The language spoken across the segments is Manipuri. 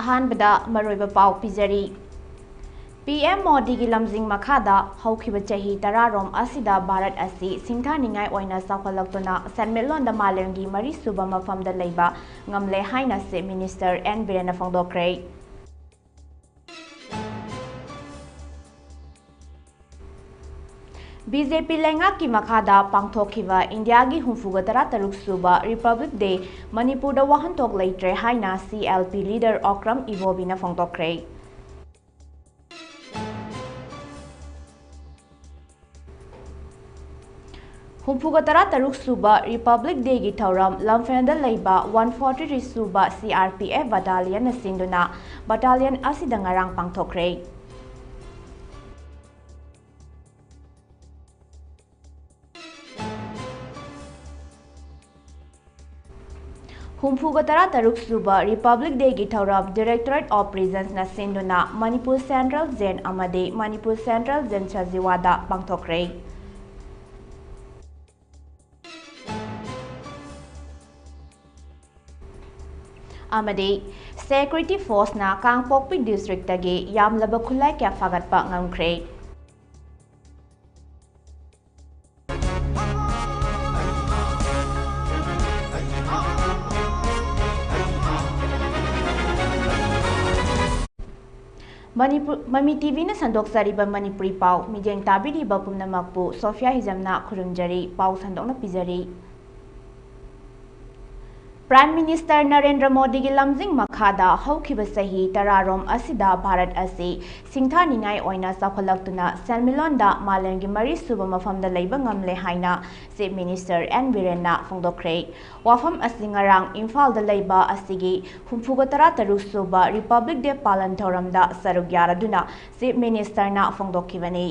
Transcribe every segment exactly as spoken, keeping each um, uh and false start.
ꯑꯍꯥꯟꯕꯗ ꯃꯔꯨꯑꯣꯏꯕ ꯄꯥꯎ ꯄꯤꯖꯔꯤ꯫ ꯄꯤ ꯑꯦꯝ ꯃꯣꯗꯤꯒꯤ ꯂꯝꯖꯤꯡ ꯃꯈꯥꯗ ꯍꯧꯈꯤꯕ ꯆꯍꯤ ꯇꯔꯥꯔꯣꯝ ꯑꯁꯤꯗ ꯚꯥꯔꯠ ꯑꯁꯤ ꯁꯤꯡꯊꯥꯅꯤꯡꯉꯥꯏ ꯑꯣꯏꯅ ꯆꯥꯎꯈꯠꯂꯛꯇꯨꯅ ꯁꯦꯟꯃꯤꯠꯂꯣꯟꯗ ꯃꯥꯂꯦꯝꯒꯤ ꯃꯔꯤꯁꯨꯕ ꯃꯐꯝꯗ ꯂꯩꯕ ꯉꯝꯂꯦ ꯍꯥꯏꯅ Chief Minister N ꯕꯤꯔꯦꯟꯅ ꯐꯣꯡꯗꯣꯛꯈ꯭ꯔꯦ꯫ ꯕꯤ ꯖꯦ ꯄꯤ ꯂꯩꯉꯥꯛꯀꯤ ꯃꯈꯥꯗ ꯄꯥꯡꯊꯣꯛꯈꯤꯕ ꯏꯟꯗꯤꯌꯥꯒꯤ ꯍꯨꯝꯐꯨꯒ ꯇꯔꯥ ꯇꯔꯨꯛ ꯁꯨꯕ Republic Day ꯃꯅꯤꯄꯨꯔꯗ ꯋꯥꯍꯟꯊꯣꯛ ꯂꯩꯇ꯭ꯔꯦ ꯍꯥꯏꯅ C L P leader Okram ꯏꯕꯣꯕꯤꯅ ꯐꯣꯡꯗꯣꯛꯈ꯭ꯔꯦ꯫ ꯍꯨꯝꯐꯨꯒ ꯇꯔꯥ ꯇꯔꯨꯛ ꯁꯨꯕ Republic Dayꯒꯤ ꯊꯧꯔꯝ ꯂꯝꯐꯦꯜꯗ ꯂꯩꯕ one forty three ꯁꯨꯕ C R P F battalionꯅ ꯁꯤꯟꯗꯨꯅ battalion ꯑꯁꯤꯗ ꯉꯔꯥꯡ ꯄꯥꯡꯊꯣꯛꯈ꯭ꯔꯦ꯫ ꯍꯨꯝꯐꯨꯒ ꯇꯔꯥ ꯇꯔꯨꯛ ꯁꯨꯕ Republic Dayꯒꯤ ꯊꯧꯔꯝ Directorate of Prisonesꯅ ꯁꯤꯟꯗꯨꯅ ꯃꯅꯤꯄꯨꯔ Central Jail ꯑꯃꯗꯤ ꯃꯅꯤꯄꯨꯔ Central Jail ꯁꯖꯤꯋꯥꯗ ꯄꯥꯡꯊꯣꯛꯈ꯭ꯔꯦ꯫ ꯑꯃꯗꯤ Security Forceꯅ ꯀꯥꯡꯄꯣꯛꯄꯤ districtꯇꯒꯤ ꯌꯥꯝꯂꯕ ꯈꯨꯠꯂꯥꯏ ꯀꯌꯥ ꯐꯥꯒꯠꯄ ꯉꯝꯈ꯭ꯔꯦ꯫ ꯃꯅꯤꯄꯨꯔ, ꯃꯃꯤ ꯇꯤꯚꯤꯅ ꯁꯟꯗꯣꯛꯆꯔꯤꯕ ꯃꯅꯤꯄꯨꯔꯤ ꯄꯥꯎ ꯃꯤꯠꯌꯦꯡ ꯇꯥꯕꯤꯔꯤꯕ ꯄꯨꯝꯅꯃꯛꯄꯨ ꯁꯣꯐꯤꯌꯥ ꯍꯤꯖꯝꯅ ꯈꯨꯔꯨꯝꯖꯔꯤ꯫ ꯄꯥꯎ ꯁꯟꯗꯣꯛꯅ ꯄꯤꯖꯔꯤ꯫ Prime Minister ꯅꯔꯦꯟꯗ꯭ꯔ ꯃꯣꯗꯤꯒꯤ ꯂꯝꯖꯤꯡ ꯃꯈꯥꯗ ꯍꯧꯈꯤꯕ ꯆꯍꯤ ꯇꯔꯥꯔꯣꯝ ꯑꯁꯤꯗ ꯚꯥꯔꯠ ꯑꯁꯤ ꯁꯤꯡꯊꯥꯅꯤꯡꯉꯥꯏ ꯑꯣꯏꯅ ꯆꯥꯎꯈꯠꯂꯛꯇꯨꯅ ꯁꯦꯟꯃꯤꯠꯂꯣꯟꯗ ꯃꯥꯂꯦꯝꯒꯤ ꯃꯔꯤꯁꯨꯕ ꯃꯐꯝꯗ ꯂꯩꯕ ꯉꯝꯂꯦ ꯍꯥꯏꯅ Chief Minister N ꯕꯤꯔꯦꯟꯅ ꯐꯣꯡꯗꯣꯛꯈ꯭ꯔꯦ꯫ ꯋꯥꯐꯝ ꯑꯁꯤ ꯉꯔꯥꯡ ꯏꯝꯐꯥꯜꯗ ꯂꯩꯕ ꯑꯁꯤꯒꯤ ꯍꯨꯝꯐꯨꯒ ꯇꯔꯥ ꯇꯔꯨꯛ ꯁꯨꯕ Republic Day ꯄꯥꯂꯟ ꯊꯧꯔꯝꯗ ꯁꯔꯨꯛ ꯌꯥꯔꯗꯨꯅ Chief Ministerꯅ ꯐꯣꯡꯗꯣꯛꯈꯤꯕꯅꯤ꯫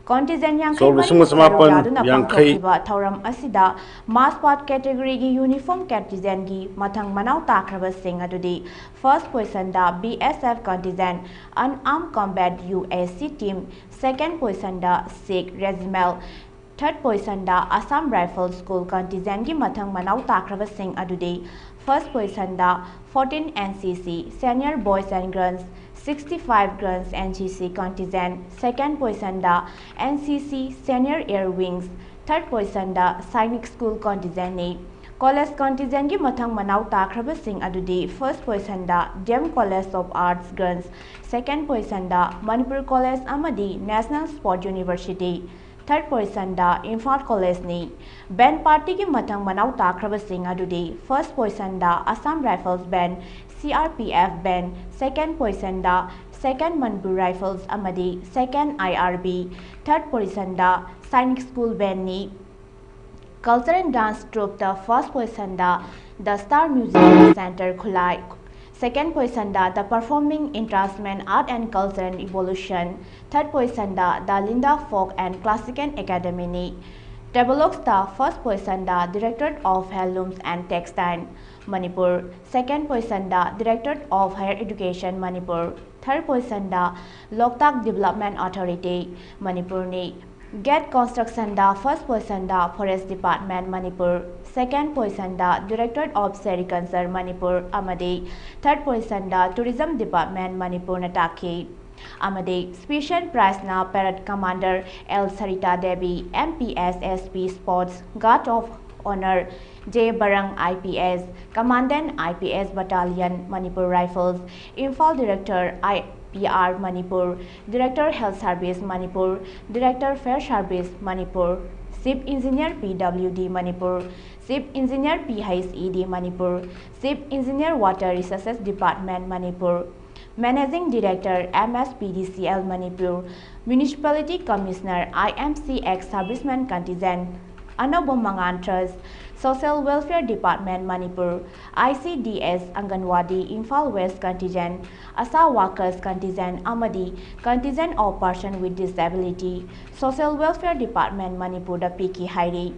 Contingent ꯁꯣꯛ ꯌꯥꯡꯈꯩ ꯃꯔꯤ ꯂꯤꯁꯤꯡ ꯑꯃ ꯁꯔꯨꯛ ꯆꯃꯥꯄꯟ ꯌꯥꯗꯨꯅ ꯌꯥꯡꯈꯩ꯫ ꯄꯥꯡꯊꯣꯛꯈꯤꯕ ꯊꯧꯔꯝ ꯑꯁꯤꯗ mass part categoryꯒꯤ uniform contingentꯒꯤ ꯃꯊꯪ ꯃꯅꯥꯎ ꯇꯥꯈ꯭ꯔꯕꯁꯤꯡ ꯑꯗꯨꯗꯤ first positionꯗ B S F contingent, Unarmed Combat U A C team, second positionꯗ Sikh Regiment, third positionꯗ Assam Rifle School contingentꯒꯤ ꯃꯊꯪ ꯃꯅꯥꯎ ꯇꯥꯈ꯭ꯔꯕꯁꯤꯡ ꯑꯗꯨꯗꯤ First positionꯗ fourteen N C C Senior Boys and Girls, sixty five Girls N C C Contingent, second positionꯗ N C C Senior Air Wings, third positionꯗ Sainik School Contingentꯅꯤ꯫ College contingentꯀꯤ ꯃꯊꯪ ꯃꯅꯥꯎ ꯇꯥꯈ꯭ꯔꯕꯁꯤꯡ ꯑꯗꯨꯗꯤ first positionꯗ D M College of Arts Girls, second positionꯗ Manipur College ꯑꯃꯗꯤ National Sport University, third positionꯗ Imphal Collegeꯅꯤ꯫ Band partyꯒꯤ ꯃꯊꯪ ꯃꯅꯥꯎ ꯇꯥꯈ꯭ꯔꯕꯁꯤꯡ ꯑꯗꯨꯗꯤ first positionꯗ Assam Rifles Band, C R P F Band, second positionꯗ Second Manipur Rifles ꯑꯃꯗꯤ second I R B, third positionꯗ Sainik School Bandꯅꯤ꯫ Culture and Dance Troupeꯇ first positionꯗ The Star Musical Center Khulai, second positionꯗ The Performing Entertainment Art and Culture and Evolution, third positionꯗ The Linda Folk and Classical Academyꯅꯤ꯫ Tableauxꯇ first positionꯗ Directorate of Handlooms and Textile, Manipur, second positionꯗ Directorate of Higher Education, Manipur, third positionꯗ Loktak Development Authority, Manipurꯅꯤ꯫ Gate constructionꯗ first positionꯗ Forest Department, Manipur, second positionꯗ Directorate of Sericulture, Manipur ꯑꯃꯗꯤ third positionꯗ Tourism Department, ꯃꯅꯤꯄꯨꯔꯅ ꯇꯥꯈꯤ꯫ ꯑꯃꯗꯤ special prizeꯅ Parade Commander L Sarita Devi, M P S S P Sports, Guard of Honor J Barang I P S, Commandant I P S Battalion, Manipur Rifles, Imphal Director I P R Manipur, Director Health Service Manipur, Director Fire Service Manipur, Chief Engineer P W D Manipur, Chief Engineer P H E D Manipur, Chief Engineer Water Resources Department Manipur, Managing Director M S P D C L Manipur, Municipality Commissioner I M C X Serviceman Contingent, Anobom Mangan Trust, Social Welfare Department Manipur, I C D S Anganwadi Imphal West Contingent, ASHA Workers Contingent ꯑꯃꯗꯤ Contingent of Person with Disability, Social Welfare Department ꯃꯅꯤꯄꯨꯔꯗ ꯄꯤꯈꯤ ꯍꯥꯏꯔꯤ꯫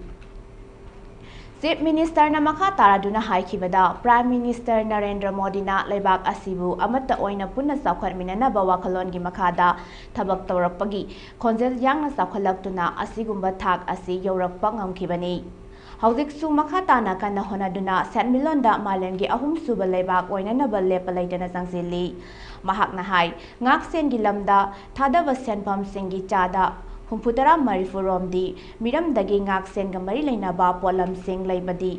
Chief Ministerꯅ ꯃꯈꯥ ꯇꯥꯔꯗꯨꯅ ꯍꯥꯏꯈꯤꯕꯗ, Prime Minister ꯅꯔꯦꯟꯗ꯭ꯔ ꯃꯣꯗꯤꯅ ꯂꯩꯕꯥꯛ ꯑꯁꯤꯕꯨ ꯑꯃꯠꯇ ꯑꯣꯏꯅ ꯄꯨꯟꯅ ꯆꯥꯎꯈꯠꯃꯤꯟꯅꯅꯕ ꯋꯥꯈꯜꯂꯣꯟꯒꯤ ꯃꯈꯥꯗ ꯊꯕꯛ ꯇꯧꯔꯛꯄꯒꯤ ꯈꯣꯟꯖꯦꯜ ꯌꯥꯡꯅ ꯆꯥꯎꯈꯠꯂꯛꯇꯨꯅ ꯑꯁꯤꯒꯨꯝꯕ ꯊꯥꯛ ꯑꯁꯤ ꯌꯧꯔꯛꯄ ꯉꯝꯈꯤꯕꯅꯤ꯫ ꯍꯧꯖꯤꯛꯁꯨ ꯃꯈꯥ ꯇꯥꯅ ꯀꯟꯅ ꯍꯣꯠꯅꯗꯨꯅ ꯁꯦꯟꯃꯤꯠꯂꯣꯟꯗ ꯃꯥꯂꯦꯝꯒꯤ ꯑꯍꯨꯝꯁꯨꯕ ꯂꯩꯕꯥꯛ ꯑꯣꯏꯅꯅꯕ ꯂꯦꯞꯄ ꯂꯩꯇꯅ ꯆꯪꯁꯤꯜꯂꯤ꯫ ꯃꯍꯥꯛꯅ ꯍꯥꯏ, ꯉꯥꯛꯁꯦꯟꯒꯤ ꯂꯝꯗ ꯊꯥꯗꯕ ꯁꯦꯟꯐꯝꯁꯤꯡꯒꯤ ꯆꯥꯗ ꯍꯨꯝꯐꯨꯇꯔꯥ ꯃꯔꯤꯐꯨ ꯔꯣꯝꯗꯤ ꯃꯤꯔꯝꯗꯒꯤ ꯉꯥꯛꯁꯦꯟꯒ ꯃꯔꯤ ꯂꯩꯅꯕ ꯄꯣꯠꯂꯝꯁꯤꯡ ꯂꯩꯕꯗꯤ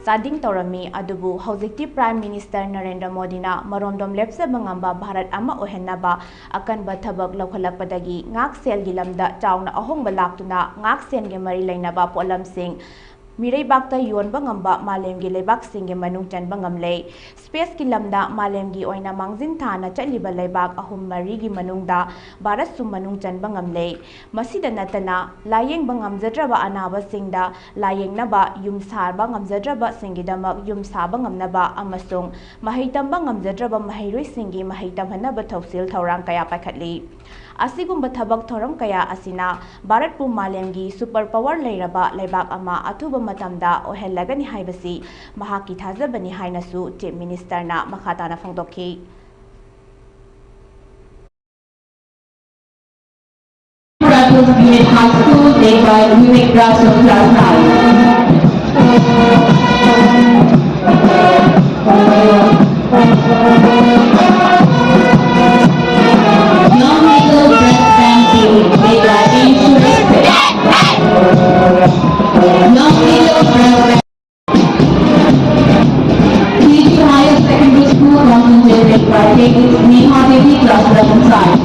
ꯆꯥꯗꯤꯡ ꯇꯧꯔꯝꯃꯤ꯫ ꯑꯗꯨꯕꯨ ꯍꯧꯖꯤꯛꯇꯤ Prime Minister ꯅꯔꯦꯟꯗ꯭ꯔ ꯃꯣꯗꯤꯅ ꯃꯔꯣꯝꯗꯣꯝ ꯂꯦꯞꯆꯕ ꯉꯝꯕ ꯚꯥꯔꯠ ꯑꯃ ꯑꯣꯏꯍꯟꯅꯕ ꯑꯀꯟꯕ ꯊꯕꯛ ꯂꯧꯈꯠꯂꯛꯄꯗꯒꯤ ꯉꯥꯛꯁꯦꯜꯒꯤ ꯂꯝꯗ ꯆꯥꯎꯅ ꯑꯍꯣꯡꯕ ꯂꯥꯛꯇꯨꯅ ꯉꯥꯛꯁꯦꯟꯒꯤ ꯃꯔꯤ ꯂꯩꯅꯕ ꯄꯣꯠꯂꯝꯁꯤꯡ ꯃꯤꯔꯩꯕꯥꯛꯇ ꯌꯣꯟꯕ ꯉꯝꯕ ꯃꯥꯂꯦꯝꯒꯤ ꯂꯩꯕꯥꯛꯁꯤꯡꯒꯤ ꯃꯅꯨꯡ ꯆꯟꯕ ꯉꯝꯂꯦ꯫ Spaceꯀꯤ ꯂꯝꯗ ꯃꯥꯂꯦꯝꯒꯤ ꯑꯣꯏꯅ ꯃꯥꯡꯖꯤꯟ ꯊꯥꯅ ꯆꯠꯂꯤꯕ ꯂꯩꯕꯥꯛ ꯑꯍꯨꯝ ꯃꯔꯤꯒꯤ ꯃꯅꯨꯡꯗ ꯚꯥꯔꯠꯁꯨ ꯃꯅꯨꯡ ꯆꯟꯕ ꯉꯝꯂꯦ꯫ ꯃꯁꯤꯗ ꯅꯠꯇꯅ, ꯂꯥꯌꯦꯡꯕ ꯉꯝꯖꯗ꯭ꯔꯕ ꯑꯅꯥꯕꯁꯤꯡꯗ ꯂꯥꯌꯦꯡꯅꯕ, ꯌꯨꯝ ꯁꯥꯕ ꯉꯝꯖꯗ꯭ꯔꯕꯁꯤꯡꯒꯤꯗꯃꯛ ꯌꯨꯝ ꯁꯥꯕ ꯉꯝꯅꯕ ꯑꯃꯁꯨꯡ ꯃꯍꯩ ꯇꯝꯕ ꯉꯝꯖꯗ꯭ꯔꯕ ꯃꯍꯩꯔꯣꯏꯁꯤꯡꯒꯤ ꯃꯍꯩ ꯇꯝꯍꯟꯅꯕ ꯊꯧꯁꯤꯜ ꯊꯧꯔꯥꯡ ꯀꯌꯥ ꯄꯥꯏꯈꯠꯂꯤ꯫ ꯑꯁꯤꯒꯨꯝꯕ ꯊꯕꯛ ꯊꯧꯔꯝ ꯀꯌꯥ ꯑꯁꯤꯅ ꯚꯥꯔꯠꯄꯨ ꯃꯥꯂꯦꯝꯒꯤ super power ꯂꯩꯔꯕ ꯂꯩꯕꯥꯛ ꯑꯃ ꯑꯊꯨꯕ ꯃꯇꯝꯗ ꯑꯣꯏꯍꯜꯂꯒꯅꯤ ꯍꯥꯏꯕꯁꯤ ꯃꯍꯥꯛꯀꯤ ꯊꯥꯖꯕꯅꯤ ꯍꯥꯏꯅꯁꯨ Chief Ministerꯅ ꯃꯈꯥ ꯇꯥꯅ ꯐꯣꯡꯗꯣꯛꯈꯤ꯫ Raffles Unit High School, led by Vivek Raj of class nine. Young Eagle Breast Band Team, led by Anshul Respect. Young Eagle Breast Band. T G Higher Secondary School, concentrated by Ladies Neha Devi, class eleven science.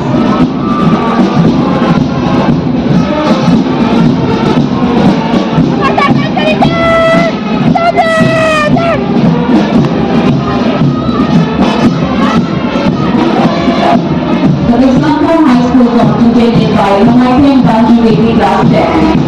The Visakhapatnam High School, concentrated by Mahaitem Banju Devi, class ten.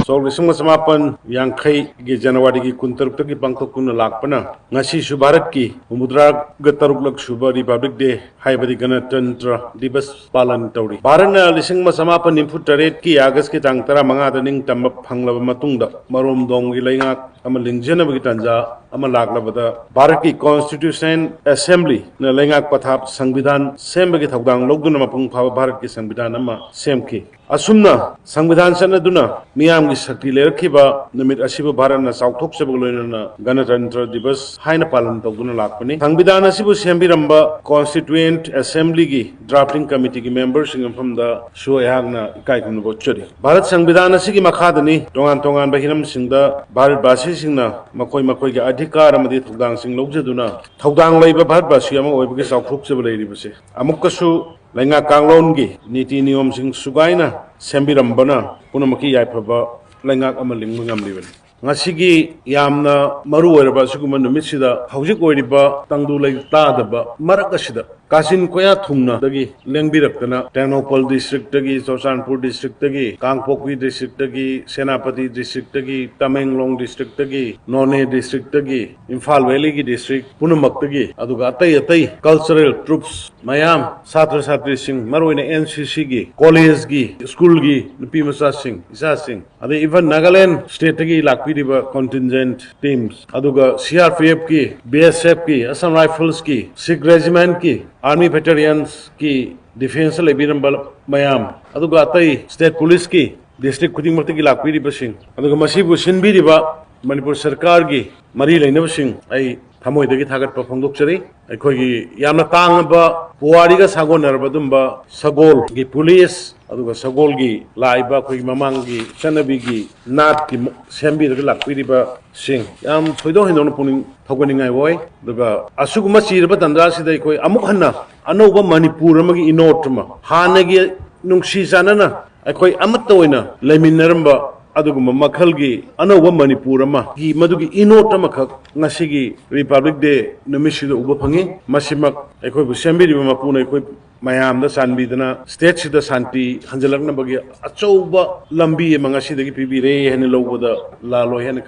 ꯁꯣꯛ ꯂꯤꯁꯤꯡ ꯑꯃ ꯆꯃꯥꯄꯟ ꯌꯥꯡꯈꯩꯒꯤ ꯖꯅꯋꯥꯔꯤꯒꯤ ꯀꯨꯟꯇꯔꯨꯛꯇꯒꯤ ꯄꯥꯡꯊꯣꯛꯇꯨꯅ ꯂꯥꯛꯄꯅ ꯉꯁꯤꯁꯨ ꯚꯥꯔꯠꯀꯤ ꯍꯨꯝꯐꯨꯇꯔꯥꯒ ꯇꯔꯨꯛꯂꯛ ꯁꯨꯕ Republic Day, ꯍꯥꯏꯕꯗꯤ ꯒꯅꯇꯟꯇ꯭ꯔ ꯗꯤꯕꯁ ꯄꯥꯂꯟ ꯇꯧꯔꯤ꯫ ꯚꯥꯔꯠꯅ ꯂꯤꯁꯤꯡ ꯑꯃ ꯆꯃꯥꯄꯟ ꯅꯤꯐꯨ ꯇꯔꯦꯠꯀꯤ ꯑꯥꯒꯁꯀꯤ ꯇꯥꯡ ꯇꯔꯥꯃꯉꯥꯗ ꯅꯤꯡꯇꯝꯕ ꯐꯪꯂꯕ ꯃꯇꯨꯡꯗ ꯃꯔꯣꯝꯗꯣꯝꯒꯤ ꯂꯩꯉꯥꯛ ꯑꯃ ꯂꯤꯡꯖꯅꯕꯒꯤ ꯇꯥꯟꯖꯥ ꯑꯃ ꯂꯥꯛꯂꯕꯗ, ꯚꯥꯔꯠꯀꯤ Constituent Assemblyꯅ ꯂꯩꯉꯥꯛ ꯄꯊꯥꯞ ꯁꯪꯕꯤꯙꯥꯟ ꯁꯦꯝꯕꯒꯤ ꯊꯧꯗꯥꯡ ꯂꯧꯗꯨꯅ ꯃꯄꯨꯡ ꯐꯥꯕ ꯚꯥꯔꯠꯀꯤ ꯁꯪꯕꯤꯙꯥꯟ ꯑꯃ ꯁꯦꯝꯈꯤ꯫ ꯑꯁꯨꯝꯅ ꯁꯪꯕꯤꯙꯥꯟ ꯆꯠꯅꯗꯨꯅ ꯃꯤꯌꯥꯝꯒꯤ ꯁꯛꯇꯤ ꯂꯩꯔꯛꯈꯤꯕ ꯅꯨꯃꯤꯠ ꯑꯁꯤꯕꯨ ꯚꯥꯔꯠꯅ ꯆꯥꯎꯊꯣꯛꯆꯕꯒ ꯂꯣꯏꯅꯅ ꯒꯅꯇꯟꯇ꯭ꯔ ꯗꯤꯕꯁ ꯍꯥꯏꯅ ꯄꯥꯂꯟ ꯇꯧꯗꯨꯅ ꯂꯥꯛꯄꯅꯤ꯫ ꯁꯪꯕꯤꯙꯥꯟ ꯑꯁꯤꯕꯨ ꯁꯦꯝꯕꯤꯔꯝꯕ Constituent Assemblyꯒꯤ Drafting Committeeꯒꯤ memberꯁꯤꯡꯒꯤ ꯃꯐꯝꯗꯁꯨ ꯑꯩꯍꯥꯛꯅ ꯏꯀꯥꯏ ꯈꯨꯝꯅꯕ ꯎꯠꯆꯔꯤ꯫ ꯚꯥꯔꯠ ꯁꯪꯕꯤꯙꯥꯟ ꯑꯁꯤꯒꯤ ꯃꯈꯥꯗꯅꯤ ꯇꯣꯉꯥꯟ ꯇꯣꯉꯥꯟꯕ ꯍꯤꯔꯝꯁꯤꯡꯗ ꯚꯥꯔꯠꯕꯥꯁꯤꯁꯤꯡꯅ ꯃꯈꯣꯏ ꯃꯈꯣꯏꯒꯤ ꯑꯙꯤꯀꯥꯔ ꯑꯃꯗꯤ ꯊꯧꯗꯥꯡꯁꯤꯡ ꯂꯧꯖꯗꯨꯅ ꯊꯧꯗꯥꯡ ꯂꯩꯕ ꯚꯥꯔꯠꯕꯥꯁꯤ ꯑꯃ ꯑꯣꯏꯕꯒꯤ ꯆꯥꯎꯊꯣꯛꯆꯕ ꯂꯩꯔꯤꯕꯁꯦ꯫ ꯑꯃꯨꯛꯀꯁꯨ ꯂꯩꯉꯥꯛ ꯀꯥꯡꯂꯣꯟꯒꯤ ꯅꯤꯇꯤ ꯅꯤꯌꯣꯝꯁꯤꯡ ꯁꯨꯒꯥꯏꯅ ꯁꯦꯝꯕꯤꯔꯝꯕꯅ ꯄꯨꯝꯅꯃꯛꯀꯤ ꯌꯥꯏꯐꯕ ꯂꯩꯉꯥꯛ ꯑꯃ ꯂꯤꯡꯕ ꯉꯝꯂꯤꯕꯅꯤ꯫ ꯉꯁꯤꯒꯤ ꯌꯥꯝꯅ ꯃꯔꯨ ꯑꯣꯏꯔꯕ ꯑꯁꯤꯒꯨꯝꯕ ꯅꯨꯃꯤꯠꯁꯤꯗ ꯍꯧꯖꯤꯛ ꯑꯣꯏꯔꯤꯕ ꯇꯪꯗꯨ ꯂꯩꯇꯥꯗꯕ ꯃꯔꯛ ꯑꯁꯤꯗ ꯀꯥꯆꯤꯟ ꯀꯣꯌꯥ ꯊꯨꯡꯅꯗꯒꯤ ꯂꯦꯡꯕꯤꯔꯛꯇꯅ ꯇꯦꯡꯅꯧꯄꯜ districtꯇꯒꯤ, ꯆꯨꯔꯆꯥꯟꯄꯨꯔ districtꯇꯒꯤ, ꯀꯥꯡꯄꯣꯛꯄꯤ districtꯇꯒꯤ, ꯁꯦꯅꯥꯄꯇꯤ districtꯇꯒꯤ, ꯇꯃꯦꯡꯂꯣꯡ districtꯇꯒꯤ, ꯅꯣꯅꯦ districtꯇꯒꯤ, ꯏꯝꯐꯥꯜ valleyꯒꯤ district ꯄꯨꯝꯅꯃꯛꯇꯒꯤ, ꯑꯗꯨꯒ ꯑꯇꯩ ꯑꯇꯩ cultural troupes ꯃꯌꯥꯝ, ꯁꯥꯇ꯭ꯔ ꯁꯥꯇ꯭ꯔꯤꯁꯤꯡ, ꯃꯔꯨꯑꯣꯏꯅ NCCꯒꯤ, collegeꯒꯤ, schoolꯒꯤ ꯅꯨꯄꯤ ꯃꯆꯥꯁꯤꯡ, ꯏꯆꯥꯁꯤꯡ, ꯑꯗꯩ even Nagaland stateꯇꯒꯤ ꯂꯥꯛꯄꯤꯔꯤꯕ contingent teams, ꯑꯗꯨꯒ CRPFꯀꯤ, BSFꯀꯤ, Assam Riflesꯀꯤ, Sikh Regimentꯀꯤ, Army Veterans ꯀꯤ defenceꯇ ꯂꯩꯕꯤꯔꯝꯕ ꯃꯌꯥꯝ, ꯑꯗꯨꯒ ꯑꯇꯩ state policeꯀꯤ district ꯈꯨꯗꯤꯡꯃꯛꯇꯒꯤ ꯂꯥꯛꯄꯤꯔꯤꯕꯁꯤꯡ, ꯑꯗꯨꯒ ꯃꯁꯤꯕꯨ ꯁꯤꯟꯕꯤꯔꯤꯕ ꯃꯅꯤꯄꯨꯔ ꯁꯔꯀꯥꯔꯒꯤ ꯃꯔꯤ ꯂꯩꯅꯕꯁꯤꯡ ꯑꯩ ꯊꯃꯣꯏꯗꯒꯤ ꯊꯥꯒꯠꯄ ꯐꯣꯡꯗꯣꯛꯆꯔꯤ꯫ ꯑꯩꯈꯣꯏꯒꯤ ꯌꯥꯝꯅ ꯇꯥꯡꯉꯕ ꯄꯨꯋꯥꯔꯤꯒ ꯁꯥꯒꯣꯟꯅꯔꯕ ꯑꯗꯨꯝꯕ ꯁꯒꯣꯜꯒꯤ police, ꯑꯗꯨꯒ ꯁꯒꯣꯜꯒꯤ ꯂꯥꯛꯏꯕ ꯑꯩꯈꯣꯏꯒꯤ ꯃꯃꯥꯡꯒꯤ ꯆꯠꯅꯕꯤꯒꯤ ꯅꯥꯠꯀꯤ ꯃ-, ꯁꯦꯝꯕꯤꯔꯒ ꯂꯥꯛꯄꯤꯔꯤꯕꯁꯤꯡ ꯌꯥꯝ ꯊꯣꯏꯗꯣꯛ ꯍꯦꯟꯗꯣꯛꯅ ꯄꯨꯛꯅꯤꯡ ꯊꯧꯒꯠꯅꯤꯡꯉꯥꯏ ꯑꯣꯏ꯫ ꯑꯗꯨꯒ ꯑꯁꯤꯒꯨꯝꯕ ꯆꯤꯔꯕ ꯇꯥꯟꯖꯥꯁꯤꯗ ꯑꯩꯈꯣꯏ ꯑꯃꯨꯛ ꯍꯟꯅ ꯑꯅꯧꯕ ꯃꯅꯤꯄꯨꯔ ꯑꯃꯒꯤ ꯏꯅꯣꯠ ꯑꯃ, ꯍꯥꯟꯅꯒꯤ ꯅꯨꯡꯁꯤ ꯆꯥꯟꯅꯅ ꯑꯩꯈꯣꯏ ꯑꯃꯠꯇ ꯑꯣꯏꯅ ꯂꯩꯃꯤꯟꯅꯔꯝꯕ ꯑꯗꯨꯒꯨꯝꯕ ꯃꯈꯜꯒꯤ ꯑꯅꯧꯕ ꯃꯅꯤꯄꯨꯔ ꯑꯃꯒꯤ ꯃꯗꯨꯒꯤ ꯏꯅꯣꯠ ꯑꯃꯈꯛ ꯉꯁꯤꯒꯤ Republic Day ꯅꯨꯃꯤꯠꯁꯤꯗ ꯎꯕ ꯐꯪꯉꯤ꯫ ꯃꯁꯤꯃꯛ ꯑꯩꯈꯣꯏꯕꯨ ꯁꯦꯝꯕꯤꯔꯤꯕ ꯃꯄꯨꯅ ꯑꯩꯈꯣꯏ ꯃꯌꯥꯝꯗ ꯆꯥꯟꯕꯤꯗꯨꯅ stateꯁꯤꯗ ꯁꯥꯟꯇꯤ ꯍꯟꯖꯤꯜꯂꯛꯅꯕꯒꯤ ꯑꯆꯧꯕ ꯂꯝꯕꯤ ꯑꯃ ꯉꯁꯤꯗꯒꯤ ꯄꯤꯕꯤꯔꯦ ꯍꯥꯏꯅ ꯂꯧꯕꯗ ꯂꯥꯜꯂꯣꯏ ꯍꯥꯏꯅ